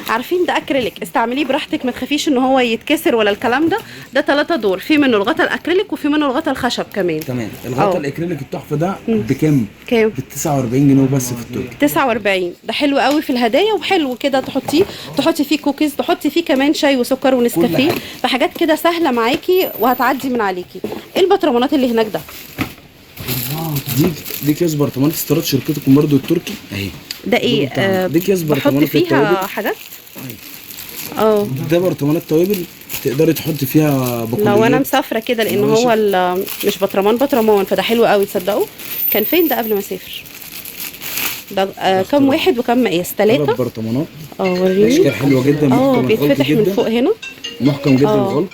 A: عارفين ده اكريليك، استعمليه براحتك، ما تخافيش ان هو يتكسر ولا الكلام ده. ده 3 دور، في منه الغطا الاكريليك وفي منه الغطا الخشب كمان.
C: تمام. الغطا الاكريليك التحفة ده بكام؟
A: كام؟
C: ب 49 جنيه وبس في التركي.
A: 49. ده حلو قوي في الهدايا، وحلو كده تحطي فيه كوكيز، تحطي فيه كمان شاي وسكر ونسكافيه، فحاجات كده سهلة معاكي وهتعدي من عليكي. ايه البطرمانات اللي هناك ده؟
C: دي اكياس برطمانات استيراد شركتكم برضو التركي اهي.
A: ده ايه؟
C: دي اكياس برطمانات
A: فيها حاجات.
C: ده برطمانات توابل تقدري تحطي فيها بقوليات
A: لو انا مسافرة كده، لان هو مش برطمان برطمان، فده حلو قوي. تصدقوا كان فين ده قبل ما اسافر؟ ده كم واحد وكم مقاس؟ 3
C: برطمانات.
A: وريني.
C: اشكال حلوة جدا، محكم
A: بيتفتح من فوق هنا،
C: محكم جدا الغلق.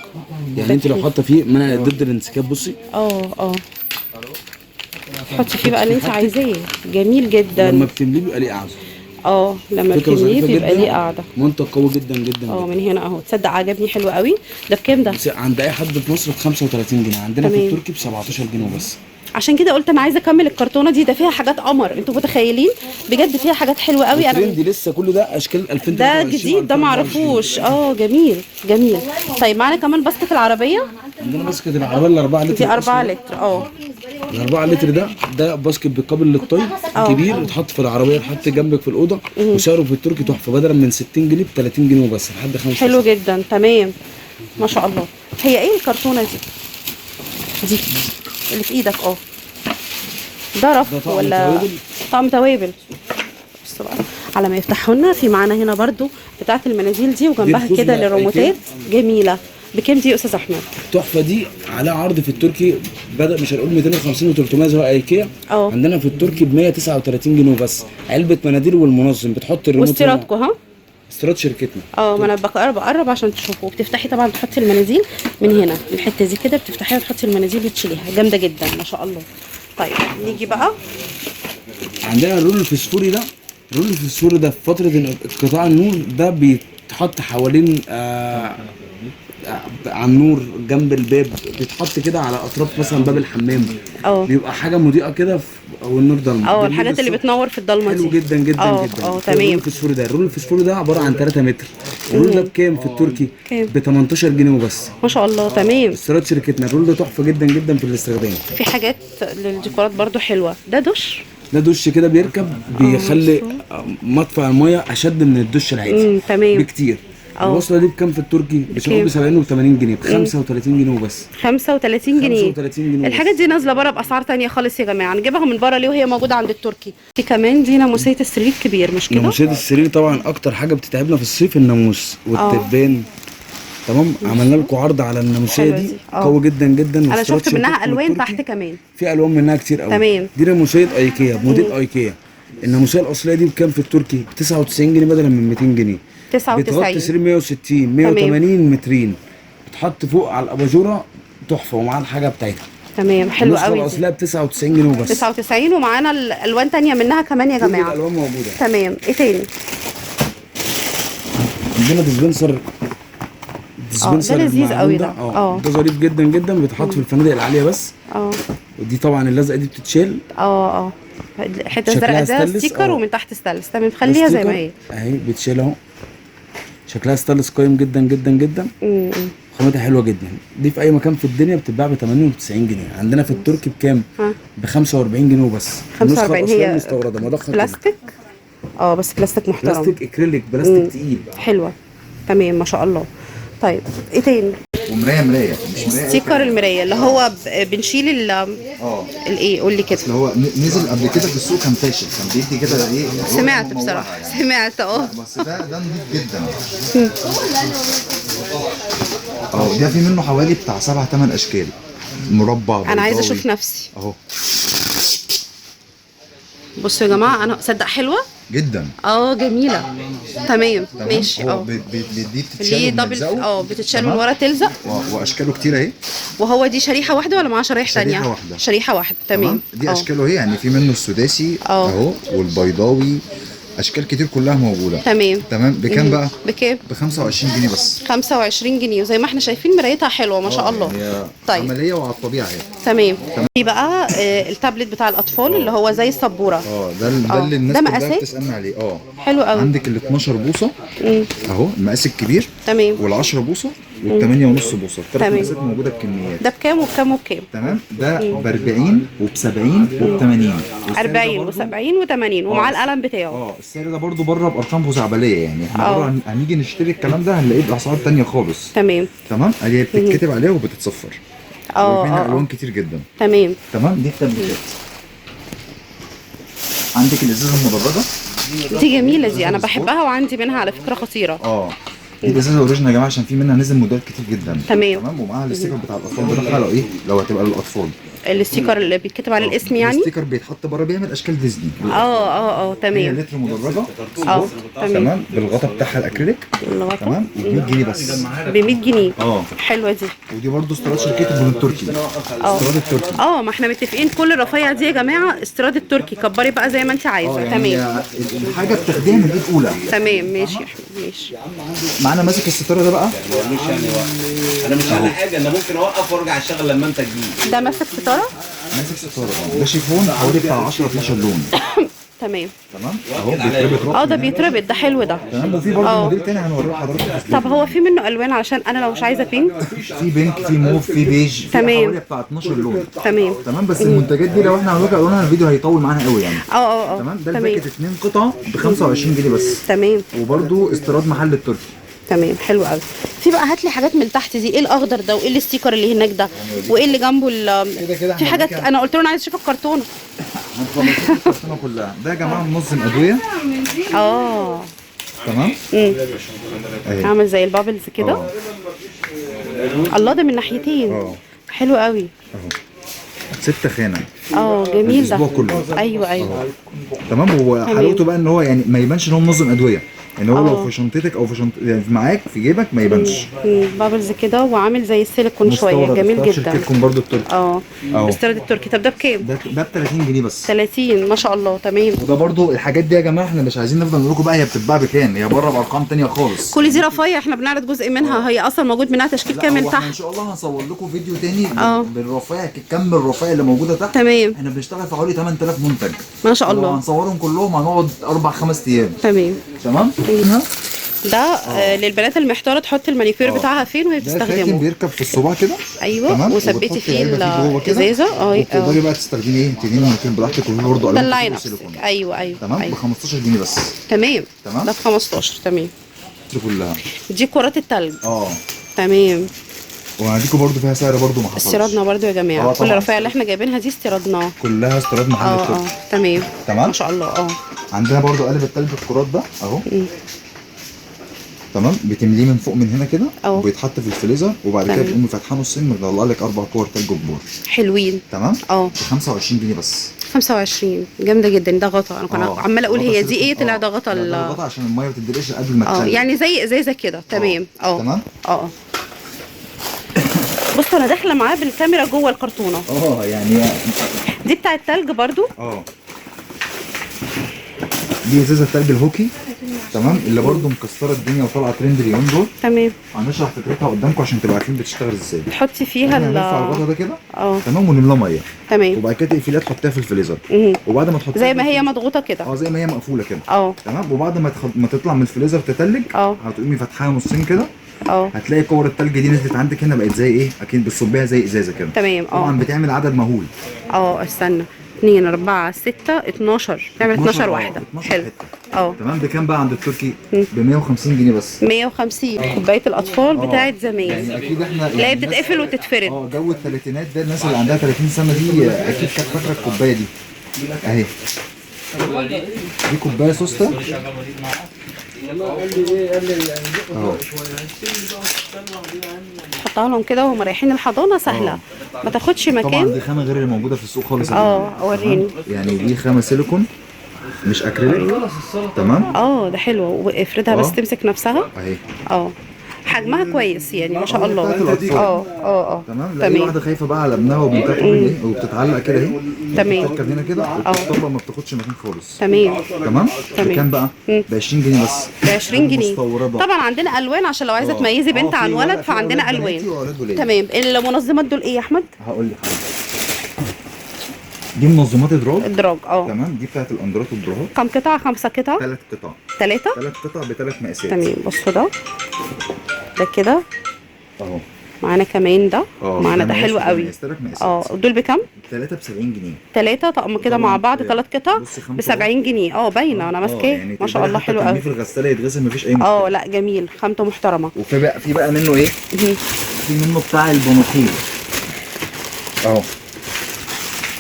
C: يعني انت لو حاطه فيه منع ضد الانسكاب. بصي
A: حطي فيه بقى اللي انت عايزاه. جميل جدا.
C: لما بتمليه بيبقى ليه قاعدة.
A: لما بتمليه بيبقى ليه قاعدة.
C: منتج قوي جدا جدا.
A: من هنا اهو. تصدق عجبني، حلو قوي. ده بكام ده؟
C: عند اي حد في مصر ب 35 جنيه، عندنا في التركي ب 17 جنيه بس.
A: عشان كده قلت انا عايزه اكمل الكرتونه دي، ده فيها حاجات قمر، انتوا متخيلين بجد فيها حاجات حلوة قوي.
C: انا trendy لسه كل ده اشكال 2023،
A: ده جديد، ده معرفوش. جميل جميل. طيب معانا كمان basket العربية.
C: عندنا basket العربية ال 4 لتر،
A: دي 4 لتر.
C: ال 4 لتر ده basket بالقابل للطي كبير، يتحط في العربية، يتحط جنبك في الاوضة، وسعره في التركي تحفة، بدلا من 60 جنيه ب 30 جنيه وبس لحد 5.
A: حلو جدا. تمام ما شاء الله. هي ايه الكرتونه دي؟ دي اللي في ايدك؟ ده رف ولا طعم توابل؟ بصوا بقى على ما يفتحوا لنا. في معانا هنا برده بتاعه المناديل دي، وجنبها كده للريموتات. جميلة. بكام دي يا استاذ احمد؟
C: التحفة دي عليها عرض في التركي، بدا مش هنقول 250 و300 زي ايكيا، عندنا في التركي ب 139 جنيه بس، علبة مناديل والمنظم، بتحط الريموت.
A: واستيرادكم؟ ها،
C: استيراد شركتنا.
A: ما انا بقرب عشان تشوفوا. بتفتحي طبعا تحطي المناديل من هنا، الحتة دي كده بتفتحيها وتحطي المناديل وتشيليها. جامدة جدا ما شاء الله. طيب نيجي بقى
C: عندنا ال roll الفسفوري ده. ال roll الفسفوري ده في فترة انقطاع النور ده بيتحط حوالين على النور جنب الباب، بيتحط كده على اطراف مثلا باب الحمام، بيبقى حاجة مضيئة كده والنور ضلمة.
A: الحاجات اللي بتنور في الضلمة دي
C: حلو جدا جدا جدا.
A: تمام.
C: ال roll الفسفوري ده، ال roll الفسفوري ده عبارة عن 3 متر. ال roll ده بكام في التركي؟ ب 18 جنيه وبس.
A: ما شاء الله. تمام.
C: استيراد شركتنا. ال roll ده تحفة جدا جدا في الاستخدام.
A: في حاجات للديكورات برده حلوة. ده دش؟
C: ده دش كده بيركب، بيخلي مدفع المية اشد من الدش العادي.
A: تمام
C: بكتير. الوصلة دي بكام في التركي؟ مش هقول ب 70 و80 جنيه، ب 35 جنيه وبس.
A: 35 جنيه.
C: 35 جنيه.
A: الحاجات دي نازله بره باسعار ثانية خالص يا جماعة، نجيبها من بره ليه وهي موجودة عند التركي؟ في كمان دي ناموسيه السرير كبير، مش كده؟
C: ناموسيه السرير طبعا اكتر حاجة بتتعبنا في الصيف الناموس والتبان. تمام، عملنا لكم عرض على الناموسيه دي قوي جدا جدا.
A: انا شفت منها الوان تحت كمان،
C: في الوان منها كتير قوي.
A: تمام.
C: دي ناموسيه ايكيا، موديل ايكيا. الناموسيه الاصلية دي بكام في التركي؟ ب 99 جنيه بدلا من 200 جنيه.
A: 99.
C: بتغطي سرير 160 180 مترين، بتحط فوق على الاباجوره تحفة، ومعاها الحاجة بتاعتها.
A: تمام، حلو قوي.
C: النسخة الاصلية ب 99 جنيه وبس.
A: 99، ومعانا الالوان ثانية منها كمان يا جماعة.
C: كل الالوان موجودة.
A: تمام. ايه تاني؟
C: عندنا dispenser.
A: ده لذيذ قوي ده.
C: ده ظريف جدا جدا، بيتحط في الفنادق العالية بس. ودي طبعا اللزقه دي بتتشال.
A: الحتة الزرقاء ده sticker ومن تحت ستانلس. تمام، خليها زي ما هي
C: اهي، بتشيل اهو. شكلها ستانلس قايم جدا جدا جدا. خامتها حلوة جدا. دي في اي مكان في الدنيا بتتباع ب 98 جنيه، عندنا في التركي بكام؟ ب 45 جنيه وبس.
A: 45 هي
C: مستورده مضخه
A: بلاستيك. بس بلاستيك محترم،
C: بلاستيك اكريليك، بلاستيك تقيل.
A: حلوة. تمام، ما شاء الله. طيب ايه تاني؟
D: ومرايه، مراية مش مراية،
A: sticker المراية اللي هو بنشيل ال الايه؟ قول لي كده.
D: اللي هو نزل قبل كده في السوق كان فاشل، كان بيدي كده ايه،
A: سمعت بصراحة يعني. سمعت.
D: بس ده نضيف جدا. ده في منه حوالي بتاع 7 8 اشكال، مربع.
A: انا عايزه اشوف نفسي
D: اهو.
A: بصوا يا جماعة، انا صدق حلوة
D: جدا.
A: جميلة. تمام ماشي.
D: دي بتتشال
A: double، بتتشال من ورا تلزق،
D: واشكاله كتير اهي.
A: وهو دي شريحة واحدة ولا معاها شرايح ثانية؟
D: شريحة واحدة.
A: شريحة واحدة. تمام.
D: دي اشكاله اهي، يعني في منه السداسي اهو والبيضاوي، اشكال كتير كلها موجودة.
A: تمام.
D: تمام. بكام بقى؟
A: بكام؟
D: ب 25 جنيه بس.
A: 25 جنيه، وزي ما احنا شايفين مرايتها حلوة ما شاء الله.
D: يعني طيب عملية وعلى الطبيعة اهي.
A: تمام. في بقى التابلت بتاع الاطفال اللي هو زي السبوره.
D: ده اللي الناس كلها بتسالنا عليه.
A: حلو قوي.
D: عندك ال 12 بوصه اهو، المقاس الكبير.
A: تمام.
D: وال 10 بوصه وال 8.5 بوصه، الثلاث مقاسات موجودة بكميات.
A: ده بكام وبكام وبكام؟
D: تمام. ده ب 40 وب 70 وب 80.
A: 40 و70 و80 ومع القلم بتاعه.
D: السعر ده برده بره بارقام خزعبليه، يعني احنا بره هنيجي نشتري الكلام ده هنلاقيه باسعار ثانية خالص.
A: تمام.
D: تمام. هي بتتكتب عليها وبتتصفر. وفيها الوان كتير جدا.
A: تمام.
D: تمام. دي التابلتات. عندك الازازه المدرجة
A: دي جميلة، دي انا بحبها وعندي منها على فكرة خطيرة.
D: دي الازازه original يا جماعة، عشان في منها نزل موديلات كتير جدا.
A: تمام.
D: تمام. ومعاها ال sticker بتاع الاطفال بتاعها، لو ايه، لو هتبقى للاطفال.
A: ال sticker اللي بيتكتب على الاسم يعني؟
D: ال sticker بيتحط بره، بيعمل اشكال ديزني.
A: تمام.
D: هي لتر مدرجة.
A: تمام.
D: بالغطا بتاعها الاكريليك. تمام. وب 100 جنيه بس.
A: ب 100 جنيه. حلوة دي.
D: ودي برده استيراد شركة من التركي. استيراد التركي.
A: ما احنا متفقين كل الرفايع دي يا جماعة استيراد التركي. كبري بقى زي ما انت عايزه.
D: يعني
A: تمام.
D: الحاجة بتاخديها من ايد اولى.
A: تمام ماشي يا احمد، ماشي.
D: معانا ماسك الستارة ده بقى.
B: انا مش على حاجة، انا ممكن اوقف وارجع اشتغل لما انت تجيب.
A: ده ماسك ستارة؟
D: ماسك ستارة. ده شيفون حوالي بتاع 10 12 لون.
A: تمام.
D: تمام اهو بيتربط.
A: ده بيتربط، ده حلو ده.
D: تمام. وفي برضه موديل تاني هنوريه لحضرتك.
A: طب هو في منه الوان؟ علشان انا لو مش عايزه pink،
D: في pink، في موف، في بيج، في حوالي بتاع 12 لون.
A: تمام.
D: تمام. بس المنتجات دي لو احنا هنوريها الوانها الفيديو هيطول معانا قوي يعني. تمام. ده ال packet 2 قطعه ب 25 جنيه بس.
A: تمام.
D: وبرضه استيراد محل التركي.
A: تمام، حلو قوي. في بقى هات لي حاجات من تحت دي. ايه الاخضر ده؟ وايه ال sticker اللي هناك ده؟ وايه اللي جنبه؟
D: كده
A: في حاجات انا قلت له انا عايز اشوف الكرتونه.
D: هنخلص الكرتونه كلها. ده يا جماعة منظم ادوية. تمام.
A: عامل زي ال bubbles كده. الله، ده من ناحيتين. حلو قوي.
D: اهو 6 خانه.
A: جميل ده.
D: الاسبوع كله.
A: ايوه.
D: تمام. وحلاوته بقى ان هو يعني ما يبانش ان هو منظم ادوية، يعني هو لو في شنطتك او في شنط يعني معاك في جيبك ما يبانش.
A: bubbles كده وعامل زي السيليكون شوية. جميل جدا.
D: شركتكم برضو التركي.
A: استيراد التركي. طب ده بكام؟
D: ده ب 30 جنيه بس.
A: 30 ما شاء الله. تمام.
D: وده برضو الحاجات دي يا جماعة احنا مش عايزين نفضل نقول لكم بقى هي بتتباع بكام، هي بره بارقام ثانية خالص.
A: كل دي رفايع احنا بنعرض جزء منها، هي اصلا موجود منها تشكيل كامل تحت.
D: ان شاء الله هنصور لكم فيديو تاني بالرفايع، كم الرفايع اللي موجودة تحت.
A: تمام.
D: احنا بنشتغل في حوالي 8000 منتج
A: ما شاء الله.
D: لو هنصورهم كلهم هنقعد 4 5 ايام.
A: تمام.
D: تمام.
A: ده للبنات المحتاره تحط المانيكير بتاعها فين وهي بتستخدمه.
D: ده بيركب في الصباع كده.
A: ايوه، وثبتي فيه الازازه.
D: وتقدري بقى تستخدمي ايه، تديني المانيكير براحتك، وفي برضه
A: الوان سيليكون. ايوه
D: تمام. ب 15 جنيه بس.
A: تمام. ده ب 15. تمام.
D: كلها
A: دي كرات التلج. تمام.
D: وهديكوا برضو فيها سعر برضو ما حصلش.
A: استيرادنا برضو يا جماعة. كل الرفايع اللي احنا جايبينها دي استيرادنا،
D: كلها استيراد محل التركي.
A: تمام.
D: تمام
A: ما شاء الله.
D: عندنا برضو قالب التلج الكرات ده اهو. تمام. بتمليه من فوق من هنا كده، وبيتحط في الفريزر، وبعد كده بتقومي فاتحة نصين، مطلع لك 4 كور تلج كبار
A: حلوين.
D: تمام. ب 25 جنيه بس.
A: 25 جامدة جدا. ده غطا، انا كنت عماله اقول هي دي ايه، طلع ده غطا.
D: ده غطا عشان المية ما تدلقش قبل ما تتلج.
A: يعني زي ازازة كده. تمام.
D: تمام.
A: بصوا انا داخله معاه بالكاميرا جوه الكرتونه.
D: يعني
A: دي بتاع التلج برضو.
D: دي ازازة تلج الهوكي. تمام، اللي برضو مكسرة الدنيا وطالعه ترند اليومين دول.
A: تمام.
D: هنشرح فكرتها قدامكم عشان تبقوا عارفين بتشتغل ازاي.
A: تحطي فيها
D: نرفع الغطا ده كده. تمام، ونملاه مية.
A: تمام.
D: وبعد كده تقفليها تحطيها في الفريزر. وبعد ما تحطيها
A: زي ما هي مضغوطه كده.
D: زي ما هي مقفولة كده. تمام. وبعد ما تطلع من الفريزر تتلج، هتقومي فاتحاها نصين كده. هتلاقي كور التلج دي نزلت عندك هنا، بقت زي ايه، اكيد بتصبيها زي ازازة كده.
A: تمام.
D: طبعا بتعمل عدد مهول.
A: استنى، 2 4 6 12، تعمل 12 واحدة. حلو.
D: تمام. بكام بقى عند التركي؟ ب 150 جنيه بس.
A: 150. كوباية الاطفال بتاعت زمان.
D: يعني اكيد احنا
A: لا يعني بتتقفل وتتفرد.
D: جو الثلاثينات ده، الناس اللي عندها 30 سنة دي اكيد كانت فاكره الكوباية دي. اهي دي كوباية سوسته.
A: حطها لهم كده وهم رايحين الحضانة، سهلة. ما تاخدش مكان.
D: طبعا دي خامة غير اللي موجودة في السوق خالص.
A: وريني.
D: يعني دي خامة سيليكون مش اكريليك. تمام.
A: ده حلوة، وافردها بس تمسك نفسها
D: اهي.
A: حجمها كويس يعني ما شاء الله.
D: تمام. لا واحدة خايفة بقى على ابنها وبنتها ايه وبتتعلق كده اهي.
A: تمام.
D: بتركب هنا كده وبتطبق، ما بتاخدش مكان خالص.
A: تمام.
D: تمام. بكام بقى؟ ب 20 جنيه بس.
A: ب 20 جنيه. طبعا عندنا الوان عشان لو عايزه تميزي بنت عن ولد، فعندنا الوان. تمام. المنظمات دول ايه يا احمد؟
D: هقول لك. دي منظمات ادراج.
A: ادراج.
D: تمام. دي بتاعت الاندرات والدراهات.
A: كم قطعه؟ 5 قطع.
D: 3 قطع.
A: 3
D: 3 قطع بثلاث مقاسات.
A: تمام. بصوا ده كده
D: اهو.
A: معانا كمان ده. معانا ده حلو قوي. دول بكام؟
D: 3 ب 70 جنيه.
A: 3 طقم كده مع بعض، 3 قطع ب 70 جنيه. باينة انا ماسكاه. يعني ما شاء الله حلو قوي.
D: في الغسالة يتغسل مفيش اي مشكلة.
A: لا جميل، خامته محترمه.
D: وفي بقى في بقى منه ايه؟ في منه بتاع البناطيل اهو.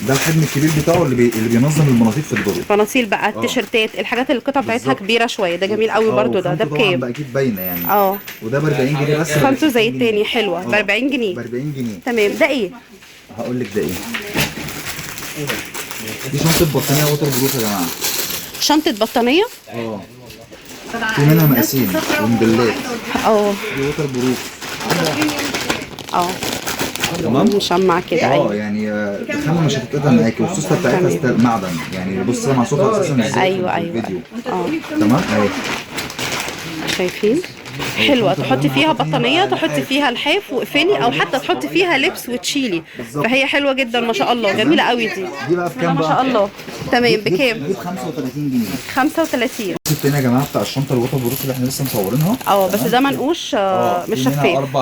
D: ده الحجم الكبير بتاعه اللي بينظم البناطيل في الدرج.
A: البناطيل بقى، التيشيرتات، الحاجات اللي القطع بتاعتها كبيرة شوية. ده جميل قوي برده. ده بكام؟
D: طبعا اكيد باينة يعني. وده ب 40 جنيه بس.
A: خامته زي التاني، حلوة. ب 40 جنيه.
D: ب 40 جنيه.
A: تمام. ده ايه؟
D: هقول لك ده ايه. دي شنطه بطانيه waterproof يا جماعة.
A: شنطه بطانيه؟
D: في منها مقاسين وموديلات. دي waterproof.
A: تمام. مشمع كده.
D: ايوه. يعني الخامة مش هتتقطع معاكي، والسوسته بتاعتها معدن. يعني بص سامع صوتها اساسا ازاي.
A: ايوه.
D: الفيديو. تمام اهي.
A: شايفين؟ حلوة. تحطي فيها بطانيه، تحطي فيها لحاف واقفلي، او حتى تحطي فيها لبس وتشيلي. فهي حلوة جدا ما شاء الله، جميلة قوي دي.
D: دي بقى بكام بقى؟
A: ما شاء الله. تمام. بكام؟
D: دي ب 35 جنيه.
A: 35.
D: التاني يا جماعة بتاع الشنطة ال waterproof اللي احنا لسه مصورينها.
A: بس ده منقوش مش شفاف.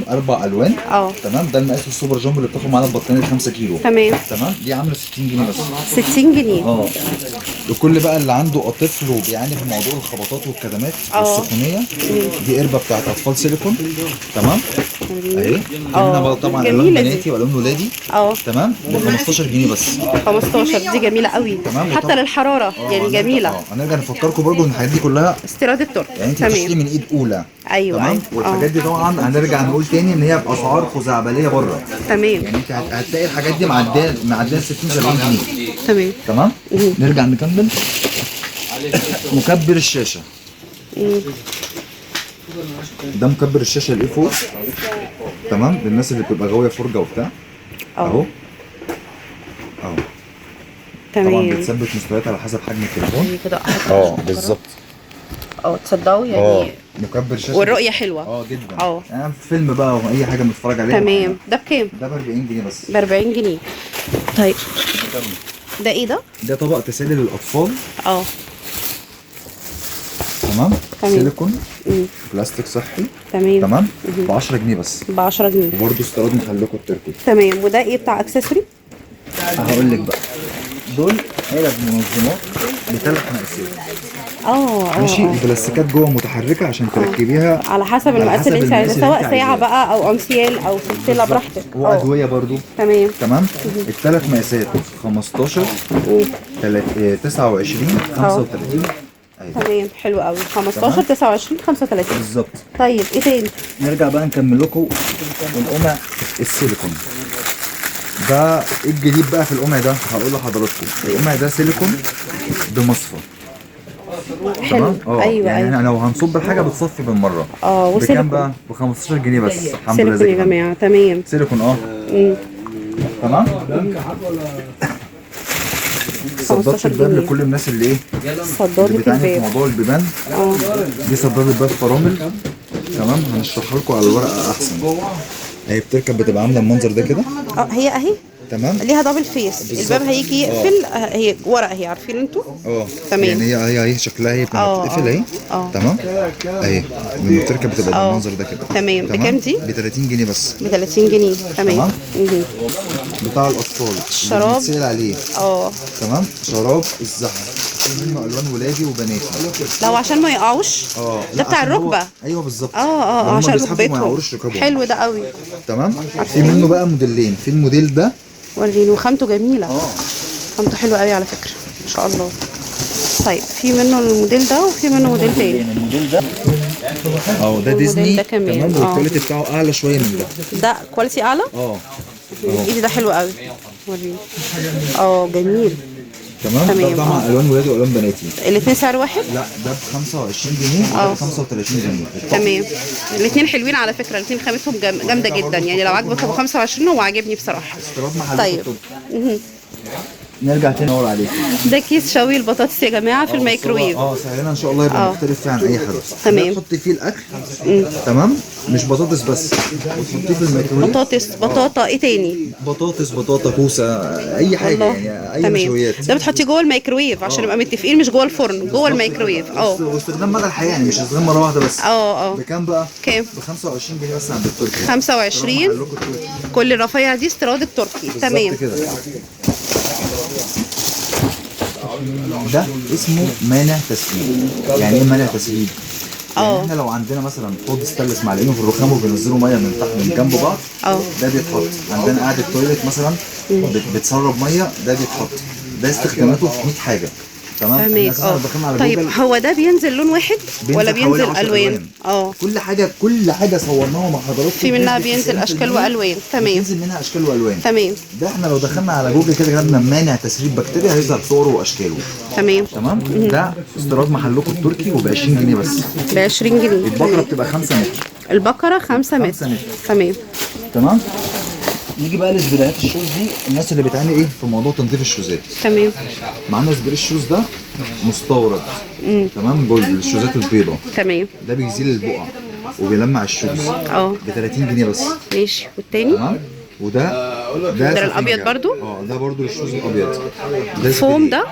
D: اربع الوان. تمام. ده المقاس ال super jumbo اللي بتاخد معانا البطانيه 5 كيلو.
A: تمام.
D: تمام. دي عامله 60 جنيه بس.
A: 60 جنيه.
D: لكل بقى اللي عنده طفل وبيعاني في موضوع الخبطات والكدمات والسخونيه، دي قربه بتاعت اطفال سيليكون. تمام اهي. هنا طبعا الوان بناتي والوان ولادي. تمام. ب 15 جنيه بس.
A: 15 دي جميلة قوي. حتى للحرارة يعني جميلة.
D: هنرجع نفكركم برضو ان الحاجات دي كلها
A: استيراد الترك،
D: يعني انت بتشتري من ايد اولى.
A: ايوه.
D: تمام. والحاجات دي طبعا هنرجع نقول تاني ان هي باسعار خزعبليه بره.
A: تمام.
D: يعني انت هتلاقي الحاجات دي معدية 60 70 جنيه.
A: تمام.
D: تمام. نرجع نكمل. مكبر الشاشة. ده مكبر الشاشة ال A4. تمام. للناس اللي بتبقى غاويه فرجه وبتاع. اهو.
A: تمام.
D: طبعا بتثبت مستويات على حسب حجم التليفون
A: كده.
D: بالظبط.
A: تصدقوا يعني
D: مكبر شاشة
A: والرؤية حلوة
D: جدا. يعني فيلم بقى واي حاجة بنتفرج عليها.
A: تمام. ده بكام؟
D: ده ب 40 جنيه بس.
A: ب 40 جنيه. طيب ده ايه ده؟
D: ده طبق تسالي للاطفال. تمام. سيليكون بلاستيك صحي. تمام. ب 10 جنيه بس.
A: ب 10 جنيه.
D: وبرده استيراد محلكم التركي.
A: تمام. وده ايه بتاع accessory؟
D: هقول لك بقى، دول علب منظمات لثلاث مقاسات. ماشي. البلاستيكات جوه متحركة عشان تركبيها
A: على حسب المقاس اللي انت عايزاه، سواء ساعة بقى او امسيال او سلسلة، براحتك.
D: وادوية برضو.
A: تمام.
D: تمام. الثلاث مقاسات 15 29 35.
A: أيوة. تمام، حلو قوي. 15 29 35
D: بالظبط.
A: طيب ايه تاني؟
D: نرجع بقى نكمل لكم القمع السيليكون. ده ايه الجديد بقى في القمع ده؟ هقول لحضراتكم. القمع ده سيليكون بمصفى.
A: حلو.
D: ايوه يعني ايوه. لو هنصب الحاجة بتصفي بالمرة.
A: وسيليكون
D: بكام بقى؟ ب 15 جنيه بس. الحمد لله.
A: سيليكون يا جماعة. تمام.
D: سيليكون. تمام. صدادة الباب لكل الناس اللي ايه؟
A: صدادة الباب
D: في موضوع البيبان. دي صدادة باب فرامل. تمام. هنشرحها لكم على الورقة احسن. هي بتركب بتبقى عامله المنظر ده كده.
A: هي اهي.
D: تمام.
A: ليها double face. الباب هيجي يقفل. هي ورقة اهي، عارفين انتوا؟ تمام.
D: يعني هي اهي شكلها، هي بتتقفل اهي. تمام. اهي لما بتركب بتبقى بالمنظر ده كده.
A: تمام. بكام دي؟
D: ب 30 جنيه بس.
A: ب 30 جنيه. تمام.
D: بتاع الاطفال
A: الشراب
D: بنتسال عليه. تمام. شراب الزحف، في منه الوان ولادي وبناتي.
A: لو عشان ما يقعوش. ده بتاع الركبة.
D: ايوه بالظبط.
A: عشان ركبتهم. حلو ده قوي.
D: تمام. في منه بقى موديلين، في الموديل ده
A: وريني، وخامته جميلة. خامته حلوة قوي على فكرة، ما شاء الله. طيب في منه الموديل ده وفي منه موديل تاني.
D: الموديل ده ده ديزني.
A: ده كمان.
D: تمام. وال quality بتاعه اعلى شوية من ده.
A: ده quality اعلى. ايدي ده حلو قوي، وريني. جميل.
D: تمام. ده مع الوان ولادي والوان بناتي.
A: الاثنين سعر واحد؟
D: لا، ده ب 25 جنيه وده ب 35 جنيه.
A: تمام. الاثنين حلوين على فكرة، الاثنين خامتهم جامدة جدا يعني. لو عجبك ابو 25 هو عاجبني بصراحة. طيب
D: نرجع تاني ندور عليه.
A: ده كيس شوي البطاطس يا جماعة في الميكروويف.
D: سعرنا ان شاء الله يبقى مختلف عن اي حد.
A: تمام.
D: تحطي فيه الاكل. تمام. مش بطاطس بس، وتحطيه في الميكروويف.
A: بطاطس، بطاطا، ايه تاني؟
D: بطاطس، بطاطا، كوسة، اي حاجة يعني، اي مشويات.
A: ده بتحطيه جوه الميكروويف عشان نبقى متفقين، مش جوه الفرن، جوه الميكروويف.
D: واستخدام مدى الحياة يعني، مش استخدام مرة واحدة بس. بكام بقى؟
A: كام؟
D: ب 25 جنيه بس عند التركي.
A: 25. كل الرفايع دي استيراد التركي. تمام
D: كده. ده اسمه مانع تسريب. يعني ايه مانع تسريب؟ يعني احنا لو عندنا مثلا حوض ستانلس معلقينه في الرخام وبينزلوا مية من تحت من جنب بعض، ده بيتحط. عندنا قاعدة toilet مثلا بتسرب مية، ده بيتحط. ده استخداماته في 100 حاجة. تمام.
A: طيب هو ده بينزل لون واحد ولا بينزل الوان؟
D: كل حاجة، كل حاجة صورناها مع حضراتكم
A: في منها بينزل اشكال والوان. تمام.
D: بينزل منها اشكال والوان.
A: تمام.
D: ده احنا لو دخلنا على جوجل كده كتبنا مانع تسريب بكتيريا هيظهر صوره واشكاله.
A: تمام.
D: تمام. ده استيراد محلكم التركي وب 20 جنيه بس.
A: ب 20 جنيه.
D: البقرة بتبقى 5 متر.
A: البقرة 5 متر. تمام.
D: تمام. نيجي بقى لسبريهات ال shoes دي، الناس اللي بتعاني ايه في موضوع تنظيف الشوزات.
A: تمام.
D: معانا سبراي ال shoes ده مستورد. تمام. gold الشوزات البيضاء.
A: تمام.
D: ده بيزيل البقع وبيلمع ال shoes. ب 30 جنيه بس.
A: ماشي. والتاني؟
D: تمام. وده
A: ده الابيض برضو.
D: ده برضو لل shoes الابيض. ده
A: فوم ده؟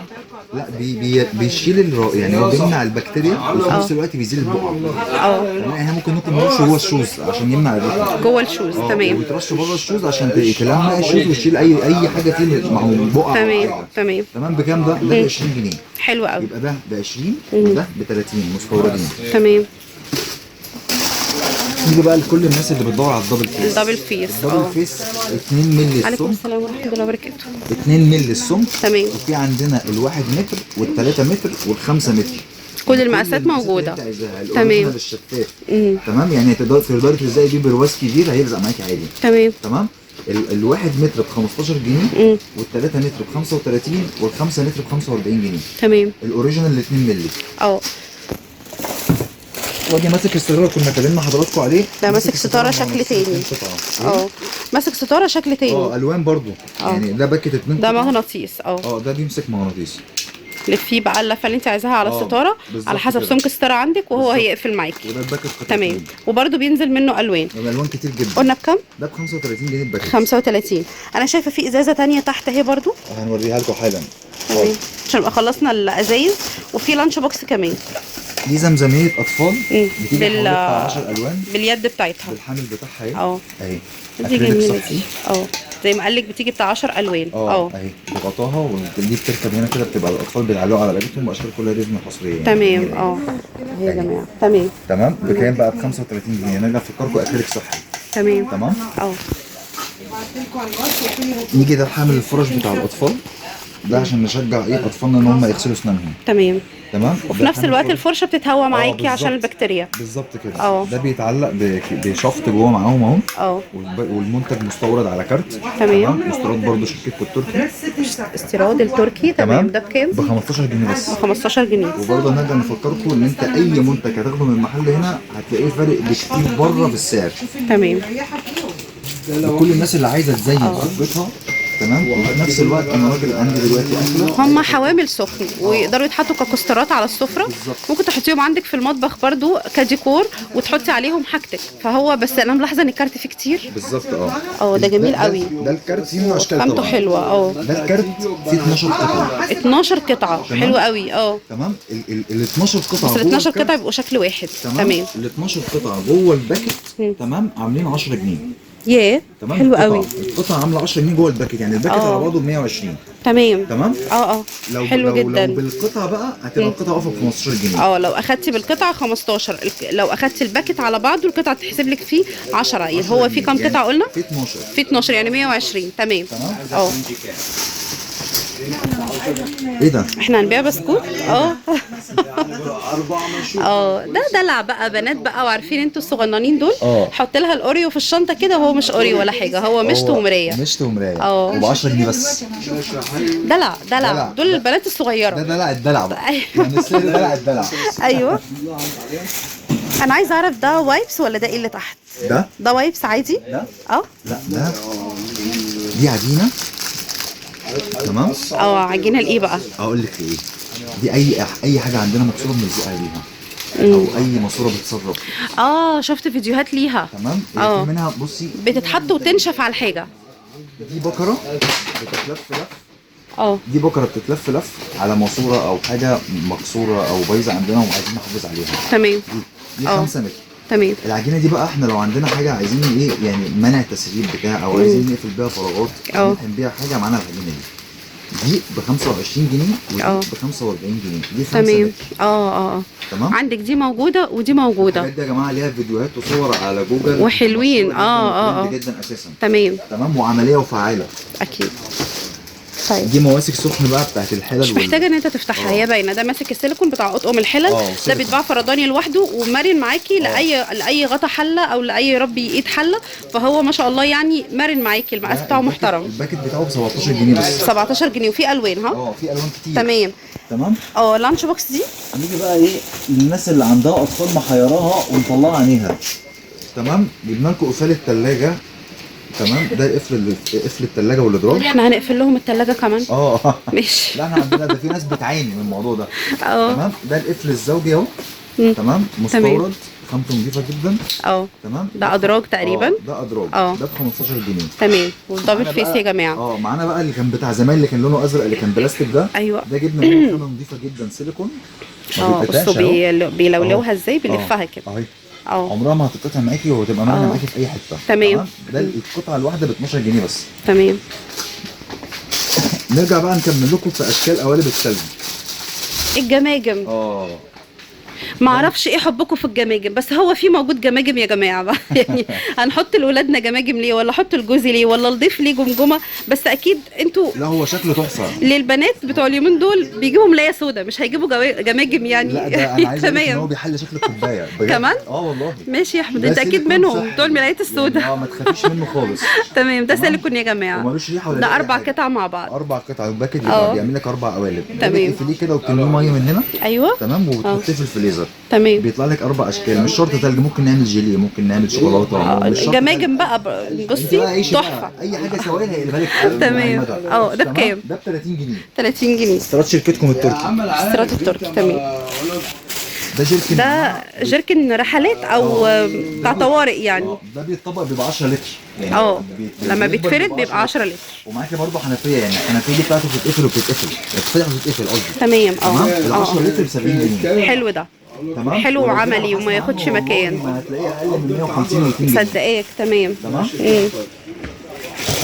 D: لا، بي بيشيل يعني هو بيمنع البكتيريا وفي نفس الوقت بيزيل البقع. تمام. احنا ممكن نرش جوه ال shoes عشان يمنع الريحة
A: جوه ال shoes. تمام.
D: ويترش بره ال shoes عشان تلمع ال shoes وتشيل اي حاجة فيه مع بقع.
A: تمام. تمام.
D: تمام. بكام ده؟ ده ب 20 جنيه.
A: حلو قوي.
D: يبقى ده ب 20 وده ب 30 مستوردين.
A: تمام.
D: نيجي بقى لكل الناس اللي بتدور على ال double face.
A: ال double face.
D: ال double face 2 مللي السمك.
A: عليكم السلام ورحمة الله وبركاته.
D: 2 مللي السمك.
A: تمام.
D: وفي عندنا ال1 متر وال3 متر وال5 متر.
A: كل المقاسات موجودة. تمام.
D: الشفاف. تمام. يعني تقدري تلزقي بيه برواز كبير هيلزق معاكي عادي.
A: تمام.
D: تمام. الواحد متر ب 15 جنيه، وال3 متر ب 35، وال5 متر ب 45 جنيه.
A: تمام.
D: ال original 2 مللي. وادي ماسك الستارة كنا كلمنا حضراتكم عليه.
A: ده ماسك ستارة شكل تاني. ماسك ستارة شكل تاني.
D: الوان برضو. يعني ده باكت 2.
A: ده مغناطيس.
D: ده بيمسك مغناطيس.
A: لفيه بقى اللفة اللي انت عايزاها على الستارة على حسب سمك الستارة عندك، وهو هيقفل معاكي.
D: وده ال packet.
A: تمام. وبرده بينزل منه الوان.
D: الوان كتير جدا.
A: قلنا بكام؟
D: ده ب 35 جنيه ال packet.
A: 35. انا شايفه في ازازة ثانية تحت اهي برده،
D: هنوريها لكم حالا.
A: تمام. عشان نبقى خلصنا الازايز. وفي lunch box كمان.
D: دي زمزميه اطفال بتيجي حوالي بتاع 10 الوان
A: باليد بتاعتها،
D: بالحامل بتاعها اهي. اهي
A: دي جميلة دي. زي ما قال لك بتيجي بتاع 10 الوان.
D: اهي بغطاها، ودي بتركب هنا كده، بتبقى الاطفال بيعلقوا على رقبتهم، واشكال كلها رزم حصرية يعني.
A: تمام. اهي يا جماعة. تمام
D: تمام. بكام بقى؟ ب 35 جنيه. نرجع افكركم اكريليك صحي.
A: تمام
D: تمام. نيجي ده حامل الفرش بتاع الاطفال ده، عشان نشجع ايه اطفالنا ان هم يغسلوا اسنانهم.
A: تمام
D: تمام.
A: وفي نفس الوقت الفرشة بتتهوى معاكي عشان البكتيريا.
D: بالظبط كده. ده بيتعلق بشفط جوه معاهم اهو. والمنتج مستورد على كارت.
A: تمام.
D: استيراد برضه شركتكم التركي.
A: استيراد التركي. تمام. ده بكام؟
D: ب 15 جنيه بس.
A: ب 15 جنيه.
D: وبرضه هنرجع نفكركم ان انت اي منتج هتاخده من المحل هنا هتلاقيه فارق بكتير بره في السعر.
A: تمام.
D: لكل الناس اللي عايزه تزين غرفتها. تمام. وفي نفس الوقت انا راجل عندي دلوقتي اكله،
A: هم حوامل سخن ويقدروا يتحطوا ككوسترات على السفرة.
D: بالظبط.
A: ممكن تحطيهم عندك في المطبخ برضو كديكور، وتحطي عليهم حاجتك. فهو بس انا ملاحظة ان الكارت فيه كتير.
D: بالظبط.
A: ده جميل قوي.
D: ده الكارت فيه منه اشكال
A: خامته
D: طبعا
A: حلوة.
D: ده الكارت فيه 12 قطعه.
A: 12 قطعه. حلو قوي.
D: تمام. ال 12 قطعه،
A: بس ال 12 قطعه بيبقوا شكل واحد. تمام.
D: ال 12 قطعه جوه ال packet. تمام. عاملين 10 جنيه.
A: ياه.
D: تمام.
A: حلو قوي.
D: القطعة عامله 10 جنيه جوه ال packet، يعني ال packet على بعضه ب 120.
A: تمام
D: تمام.
A: لو حلو
D: لو
A: جدا.
D: لو بالقطعه بقى هتبقى القطعة واقفة ب 15 جنيه. لو
A: اخدتي بالقطعه 15، لو اخدتي ال packet على بعضه القطعة تحسب لك فيه 10. يعني هو في كام قطعه قلنا؟
D: في 12.
A: في 12 يعني 120. تمام.
D: تمام. ايه ده؟
A: احنا هنبيع بسكوت؟ ده دلع بقى بنات بقى، وعارفين انتوا الصغننين دول. حط لها الاوريو في الشنطة كده، وهو مش اوريو ولا حاجة، هو مشط ومرايه.
D: مشط ومرايه. وب 10 جنيه بس.
A: دلع دلع دول البنات الصغيرة.
D: ده دلع الدلع بقى. يعني السعر دلع الدلع.
A: ايوه. انا عايزه اعرف ده wipes ولا ده ايه اللي تحت؟ ده wipes عادي؟
D: ده؟ لا ده دي عجينه. تمام.
A: عجينه لايه بقى؟
D: اقول لك ايه، دي اي حاجة عندنا مكسورة بنلزقها ليها، او اي ماسوره بتسرب.
A: شفت فيديوهات ليها.
D: تمام. في منها بصي
A: بتتحط وتنشف على الحاجة.
D: دي بكره بتتلف لف. دي بكره بتتلف لف على ماسوره او حاجة مكسورة او بايظة عندنا وعايزين نحافظ عليها.
A: تمام.
D: دي 5 متر.
A: تمام.
D: العجينة دي بقى احنا لو عندنا حاجة عايزين ايه يعني منع تسريب بتاع، او عايزين نقفل بيها فراغات، نقفل بيها حاجة معانا العجينة دي ب 25 جنيه ودي ب 45 جنيه. دي 5
A: تمام.
D: تمام.
A: عندك دي موجودة ودي موجودة.
D: الحاجات دي يا جماعة ليها فيديوهات وصور على جوجل
A: وحلوين.
D: جدا اساسا.
A: تمام.
D: تمام. وعملية وفعاله.
A: اكيد. طيب
D: دي مواسك سخن بقى بتاعت الحلل،
A: مش محتاجه ان انت تفتحها، هي باينة. ده ماسك السيليكون بتاع اطقم الحلل. ده بيتباع فرداني لوحده ومرن معاكي لاي غطا حله او لاي ربي ايد حله، فهو ما شاء الله يعني مرن معاكي، المقاس بتاعه محترم.
D: ال packet بتاعه ب 17 جنيه بس.
A: 17 جنيه وفي الوان. ها
D: في الوان كتير.
A: تمام.
D: تمام.
A: lunch box دي
D: نيجي بقى ايه للناس اللي عندها اطفال محيراها ومطلعه عينيها. تمام. جبنا لكم قفال الثلاجة. تمام. ده قفل الثلاجة والادراج.
A: احنا هنقفل لهم الثلاجة كمان. ماشي.
D: لا احنا عندنا ده في ناس بتعاني من الموضوع ده. تمام. ده القفل الزوجي اهو. تمام. مستورد، خامته نظيفة جدا. تمام.
A: ده ادراج تقريبا.
D: ده ادراج. ده ب 15 جنيه.
A: تمام. وال double face يا جماعة.
D: معانا بقى اللي كان بتاع زمان، اللي كان لونه ازرق، اللي كان بلاستيك ده.
A: ايوه.
D: ده جبنا منه خامة نظيفة جدا، سيليكون.
A: بصوا بيلولوها ازاي، بيلفها كده
D: اهي. عمرها ما هتتقطع معاكي وهتبقى مرنه معاكي في اي حتة.
A: تمام.
D: ده القطعة الواحدة ب 12 جنيه بس.
A: تمام.
D: نرجع بقى نكمل لكم في اشكال قوالب الثلج.
A: الجماجم. ما اعرفش ايه حبكم في الجماجم، بس هو في موجود جماجم يا جماعة بقى. يعني هنحط لاولادنا جماجم ليه، ولا احط لجوزي ليه، ولا لضيف ليه جمجمه؟ بس اكيد انتوا
D: لا هو شكله تحفة.
A: للبنات بتوع اليومين دول بيجيبوا ملايه سودا، مش هيجيبوا جماجم يعني.
D: لا ده انا عايز اقول ان هو بيحل شكل الكوباية
A: كمان.
D: والله.
A: ماشي يا احمد، انت اكيد منهم بتوع الملايات السودا.
D: يعني ما تخافيش منه خالص.
A: تمام. ده سيليكون يا جماعة
D: ومالوش ريحه ولا
A: ده 4 قطع مع بعض.
D: 4 قطع ال packet بيعمل لك 4 قوالب.
A: تمام.
D: تقفليه كده وتمليه مية من هنا.
A: ايوه.
D: تمام. وتحطيه في الفريزر.
A: تمام.
D: بيطلع لك 4 اشكال، مش شرط تلج، ممكن نعمل جيلي، ممكن نعمل شوكولاتة.
A: جماجم بقى بصي تحفة.
D: اي حاجة سوائل هيقلبها لك.
A: تمام. ده بكام؟
D: ده ب 30 جنيه.
A: 30 جنيه.
D: استيراد شركتكم التركي.
A: استيراد التركي. تمام.
D: ده جيركن،
A: ده جيركن رحلات او بتاع طوارئ يعني.
D: ده بيتطبق بيبقى 10 لتر يعني.
A: لما بيتفرد بيبقى 10 لتر.
D: ومعاكي برضه حنفية، يعني الحنفية دي بتاعته بتتقفل وبتتقفل، بتتفتح وبتتقفل قصدي.
A: تمام.
D: تمام. ال 10 لتر ب 70 جنيه.
A: حلو ده.
D: تمام،
A: حلو وعملي وما ياخدش مكان.
D: ما هتلاقيه اقل من 150 و 200 جنيه.
A: صدقاك. تمام.
D: تمام.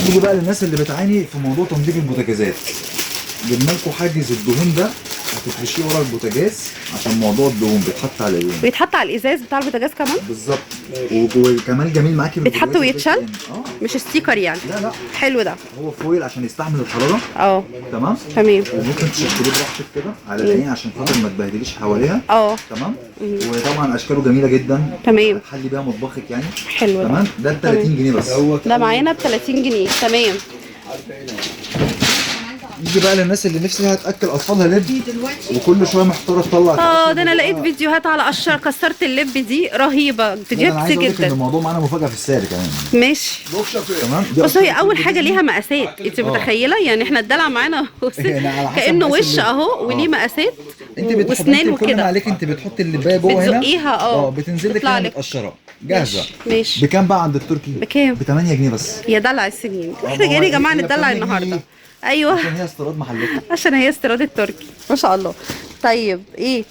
D: نيجي بقى للناس اللي بتعاني في موضوع تنظيف البوتاجازات. جبنا لكم حاجز الدهون ده، هتفرشيه ورا البوتاجاز عشان موضوع الدهون بيتحط على العيون،
A: بيتحط على الازاز بتاع البوتاجاز كمان.
D: بالظبط. وكمان جميل معاكي
A: بيتحط ويتشال مش sticker يعني.
D: لا لا،
A: حلو ده،
D: هو foil عشان يستحمل الحرارة. تمام
A: تمام.
D: وممكن تشكليه براحتك كده على العين عشان خاطر ما تبهدليش حواليها. تمام. وطبعا اشكاله جميلة جدا.
A: تمام.
D: هتحلي بيها مطبخك يعني.
A: حلو ده.
D: تمام. ده ب 30 جنيه بس.
A: ده معانا ب 30 جنيه. تمام.
D: نيجي بقى للناس اللي نفسها تاكل اطفالها لب وكل شوية محتارة تطلع.
A: ده انا لقيت فيديوهات على قشر كسرت اللب دي رهيبة، فيديوهات كتير جدا.
D: الموضوع معانا مفاجاة في السعر كمان.
A: ماشي.
D: تمام.
A: بص، هي اول حاجة ليها مقاسات، انت متخيله يعني احنا الدلع معانا كانه وش اهو وليه مقاسات واسنان وكده.
D: عليك انت بتحطي اللبايه جوه هنا،
A: بتزقيها
D: بتنزل لك متقشره جاهزة.
A: ماشي.
D: بكام بقى عند التركي؟
A: بكام؟
D: ب 8 جنيه بس.
A: يا دلع السنين، احنا جايين يا جماعة نتدلع النهارده. ايوه،
D: عشان هي استيراد محلتنا،
A: عشان هي استيراد التركي. ما شاء الله. طيب ايه؟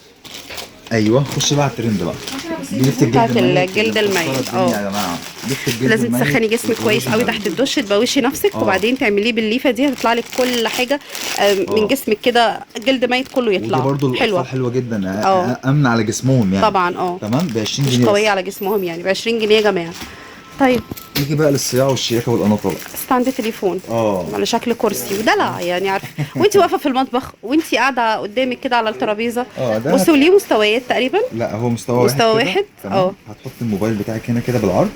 D: ايوه، خش بقى على الترند بقى. دي لفه
A: بتاعت الجلد الميت.
D: يا جماعة لفه الجلد
A: لازم تسخني جسمك كويس قوي تحت الدش، تبوشي نفسك وبعدين تعمليه بالليفه دي، هتطلع لك كل حاجة من جسمك كده، جلد ميت كله يطلع.
D: ودي برضه
A: حلوة
D: حلوة جدا، امن على جسمهم يعني.
A: طبعا.
D: تمام. ب 20 جنيه،
A: مش قوية على جسمهم يعني، ب 20 جنيه يا جماعة. طيب
D: نيجي بقى للصياعه والشياكه والقناطه بقى.
A: stand تليفون على شكل كرسي ودلع يعني، عارفه وانت واقفة في المطبخ وانت قاعدة قدامك كده على الترابيزة. بصوا ليه مستويات تقريبا.
D: لا هو مستوى واحد.
A: مستوى واحد.
D: هتحط الموبايل بتاعك هنا كده بالعرض.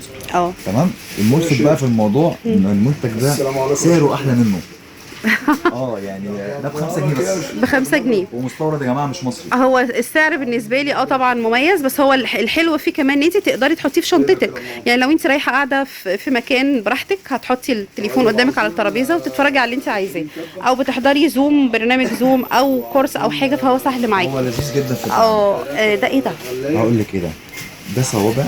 D: تمام. الملفت بقى في الموضوع ان المنتج ده سعره احلى منه. يعني ده ب 5 جنيه بس.
A: ب 5 جنيه
D: ومستورد يا جماعة، مش مصري.
A: هو السعر بالنسبة لي طبعا مميز، بس هو الحلو فيه كمان ان انت تقدري تحطيه في شنطتك. يعني لو انت رايحة قاعدة في مكان براحتك، هتحطي التليفون قدامك على الترابيزة وتتفرجي على اللي انت عايزاه، او بتحضري زوم، برنامج زوم او كورس او حاجة، فهو سهل معاكي.
D: هو لذيذ جدا في
A: ده ايه ده؟
D: هقول لك ايه ده. ده صوابع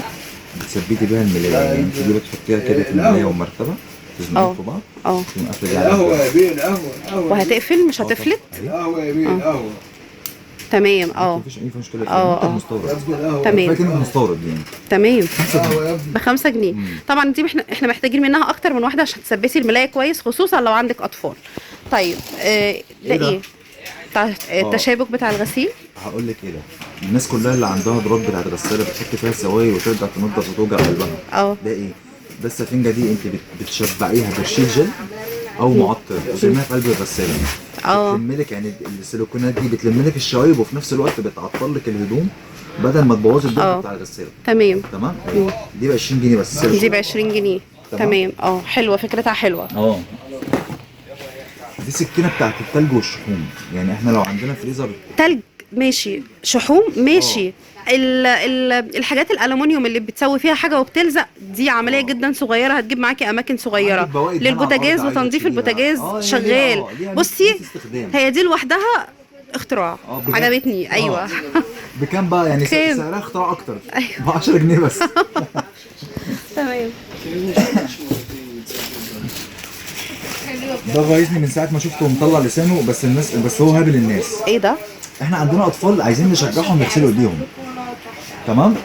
D: بتثبتي بيها الملايه، يعني انت دي بتحطيها كده في الملايه والمرتبة تزنقهم في بعض.
E: قهوة يا بيه، قهوة.
A: وهتقفل مش هتفلت؟
E: قهوة يا بيه، قهوة.
A: تمام.
D: مفيش اي مشكلة. مستورد.
A: تمام.
D: كفاية مستورد يعني.
A: تمام. ب 5 جنيه. طبعا دي احنا محتاجين منها اكتر من واحدة عشان تثبتي الملايه كويس، خصوصا لو عندك اطفال. طيب ده ايه؟ بتاع التشابك بتاع الغسيل.
D: هقول لك ايه ده. الناس كلها اللي عندها ضرب بتاعت غسالة بتحط فيها الزوايا وترجع تنضف وتوجع قلبها. ده ايه؟ ده السفنجه دي انت بتشبعيها برشيل جل او معطر وترميها في قلب الغسالة. بتلم لك يعني السيليكونات دي بتلم لك الشوايب، وفي نفس الوقت بتعطر لك الهدوم بدل ما تبوظي الدهن بتاع الغسالة.
A: تمام.
D: تمام. دي ب 20 جنيه بس.
A: دي ب 20 جنيه. تمام. حلوة، فكرتها حلوة.
D: دي سكينة بتاعت التلج والشحوم، يعني احنا لو عندنا فريزر
A: تلج ماشي، شحوم ماشي، الحاجات الالومنيوم اللي بتسوي فيها حاجة وبتلزق دي عملية جدا صغيرة، هتجيب معاكي اماكن صغيرة للبوتاجاز وتنظيف البوتاجاز شغال. بصي هي دي لوحدها اختراع، عجبتني. ايوه.
D: بكام بقى يعني؟ سعرها اختراع اكتر. ايوه، ب 10 جنيه بس.
A: تمام.
D: ده غيظني من ساعة ما شفته مطلع لسانه، بس الناس، بس هو هابل الناس.
A: ايه ده؟
D: احنا عندنا اطفال عايزين نشجعهم يغسلوا ايديهم. تمام؟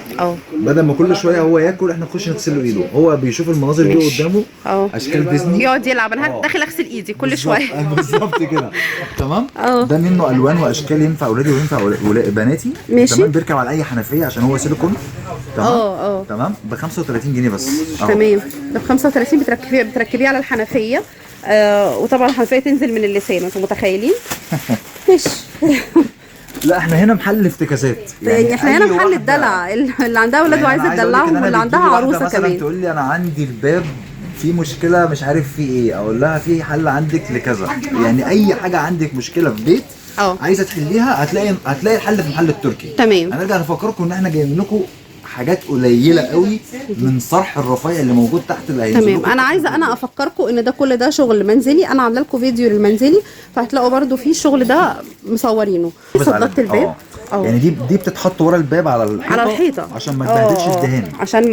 D: بدل ما كل شوية هو ياكل احنا نخش نغسل له ايده، هو بيشوف المناظر دي قدامه اشكال ديزني
A: يقعد يلعب. انا داخل اغسل ايدي كل شوية.
D: بالظبط كده. تمام؟ ده منه الوان واشكال، ينفع اولادي وينفع بناتي.
A: ماشي.
D: تمام. بيركب على اي حنفية عشان هو سيليكون. تمام. تمام. ب 35 جنيه بس.
A: تمام. ده ب 35 بتركبيه على الحنفية. وطبعا الحنفية تنزل من اللسان، انتوا متخيلين؟ ماشي.
D: لا احنا هنا محل افتكاسات
A: يعني احنا هنا محل الدلع، اللي عندها اولاد وعايزه تدلعهم، واللي عندها عروسه كمان.
D: تقول لي انا عندي الباب في مشكلة مش عارف في ايه، اقول لها في حل عندك لكذا. يعني اي حاجة عندك مشكلة في بيت عايزه تحليها هتلاقي الحل في محل التركي.
A: تمام.
D: هنرجع نفكركم ان احنا جايبين لكم حاجات قليله قوي من صرح الرفايع اللي موجود تحت اللي هينزل.
A: تمام. انا عايزه افكركم ان ده كل ده شغل منزلي، انا عامله لكم فيديو للمنزلي، فهتلاقوا برده في الشغل ده مصورينه. صددت الباب.
D: يعني دي بتتحط ورا الباب على الحيطة،
A: على الحيطة
D: عشان ما تبهدلش الدهان،
A: عشان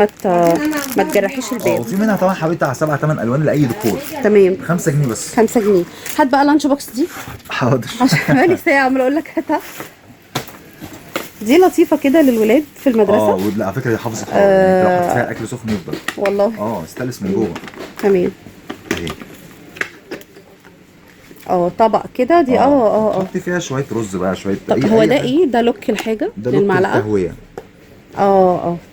A: ما تجرحيش الباب.
D: وفي منها طبعا حوالي بتاع 7 8 الوان لاي ديكور.
A: تمام.
D: 5 جنيه بس.
A: 5 جنيه. هات بقى lunch box دي.
D: حاضر.
A: عشان بقالي ساعة عماله اقول لك هاتها. دي لطيفة كده للولاد في المدرسة.
D: لا على فكرة دي حافظه حرارة، يعني لو حطيت فيها اكل سخن يفضل.
A: والله
D: ستانلس من جوه.
A: تمام.
D: اهي
A: طبق كده دي.
D: تحطي فيها شوية رز بقى، شوية.
A: طب هو ده ايه ده؟ lock الحاجة
D: ده lock
A: للمعلقه،
D: التهويه.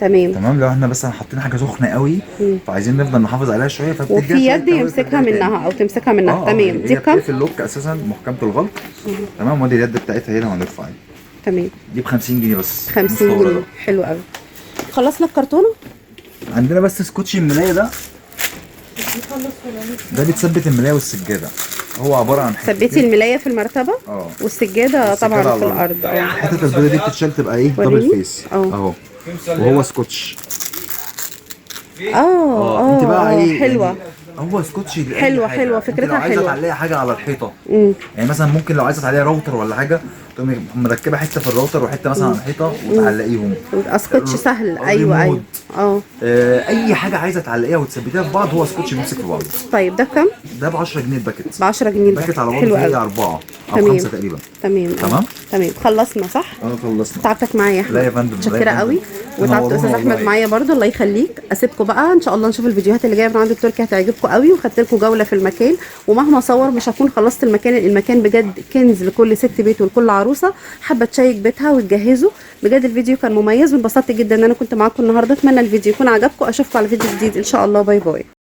A: تمام
D: تمام. لو احنا بس حاطين حاجة سخنة قوي فعايزين نفضل نحافظ عليها شوية، فبتديها
A: وفي
D: شوية
A: يد
D: تهوية
A: يمسكها
D: ترجع تاني.
A: منها او تمسكها منها. تمام. دي
D: هي
A: بكام؟
D: بتقفل ال lock اساسا محكمة الغلق. تمام. وادي اليد بتاعتها هنا وهنرفعها.
A: تمام.
D: دي ب 50 جنيه بس.
A: 50 جنيه. حلو قوي. خلصنا الكرتونه.
D: عندنا بس سكوتش الملايه ده، ده بتثبت الملايه والسجاده. هو عبارة عن حتتين.
A: ثبتي الملايه في المرتبة والسجاده طبعا في الارض.
D: الحتة البيضة دي بتتشال تبقى ايه؟ double face اهو، وهو سكوتش. انت بقى ايه؟
A: حلوة.
D: يعني هو سكوتش
A: حلوة حلوة، فكرتها
D: لو عايزه
A: حلوة.
D: تعلقي حاجة على الحيطة، يعني مثلا ممكن لو عايزه تعلقي راوتر ولا حاجة، تقومي مركبة حتة في الراوتر وحتة مثلا على الحيطة وتعلقيهم.
A: سكوتش سهل. ايوه ايوه.
D: اي حاجة عايزه تعلقيها وتثبتيها في بعض، هو سكوتش بيمسك في بعضه.
A: طيب ده بكام؟
D: ده ب 10 جنيه ال packet.
A: ب 10 جنيه
D: ال packet على بعضه فيه 4 او 5 تقريبا.
A: تمام تمام تمام. خلصنا صح؟
D: خلصنا.
A: تعبتك معايا يا احمد.
D: لا يا فندم،
A: متشكره قوي. وتعبت استاذ احمد معايا برده، الله يخليك. اسيبكم بقى ان شاء الله نشوف الفيديوهات اللي جاية من عند التركي، هتعجبكم قوي. وخدت لكم جولة في المكان، ومهما اصور مش هكون خلصت المكان. المكان بجد كنز لكل ست بيت ولكل عروسه حابة تشيك بيتها وتجهزه. بجد الفيديو كان مميز، وانبسطت جدا ان انا كنت معاكم النهارده. اتمنى الفيديو يكون عجبكم. اشوفكم على فيديو جديد ان شاء الله. bye bye.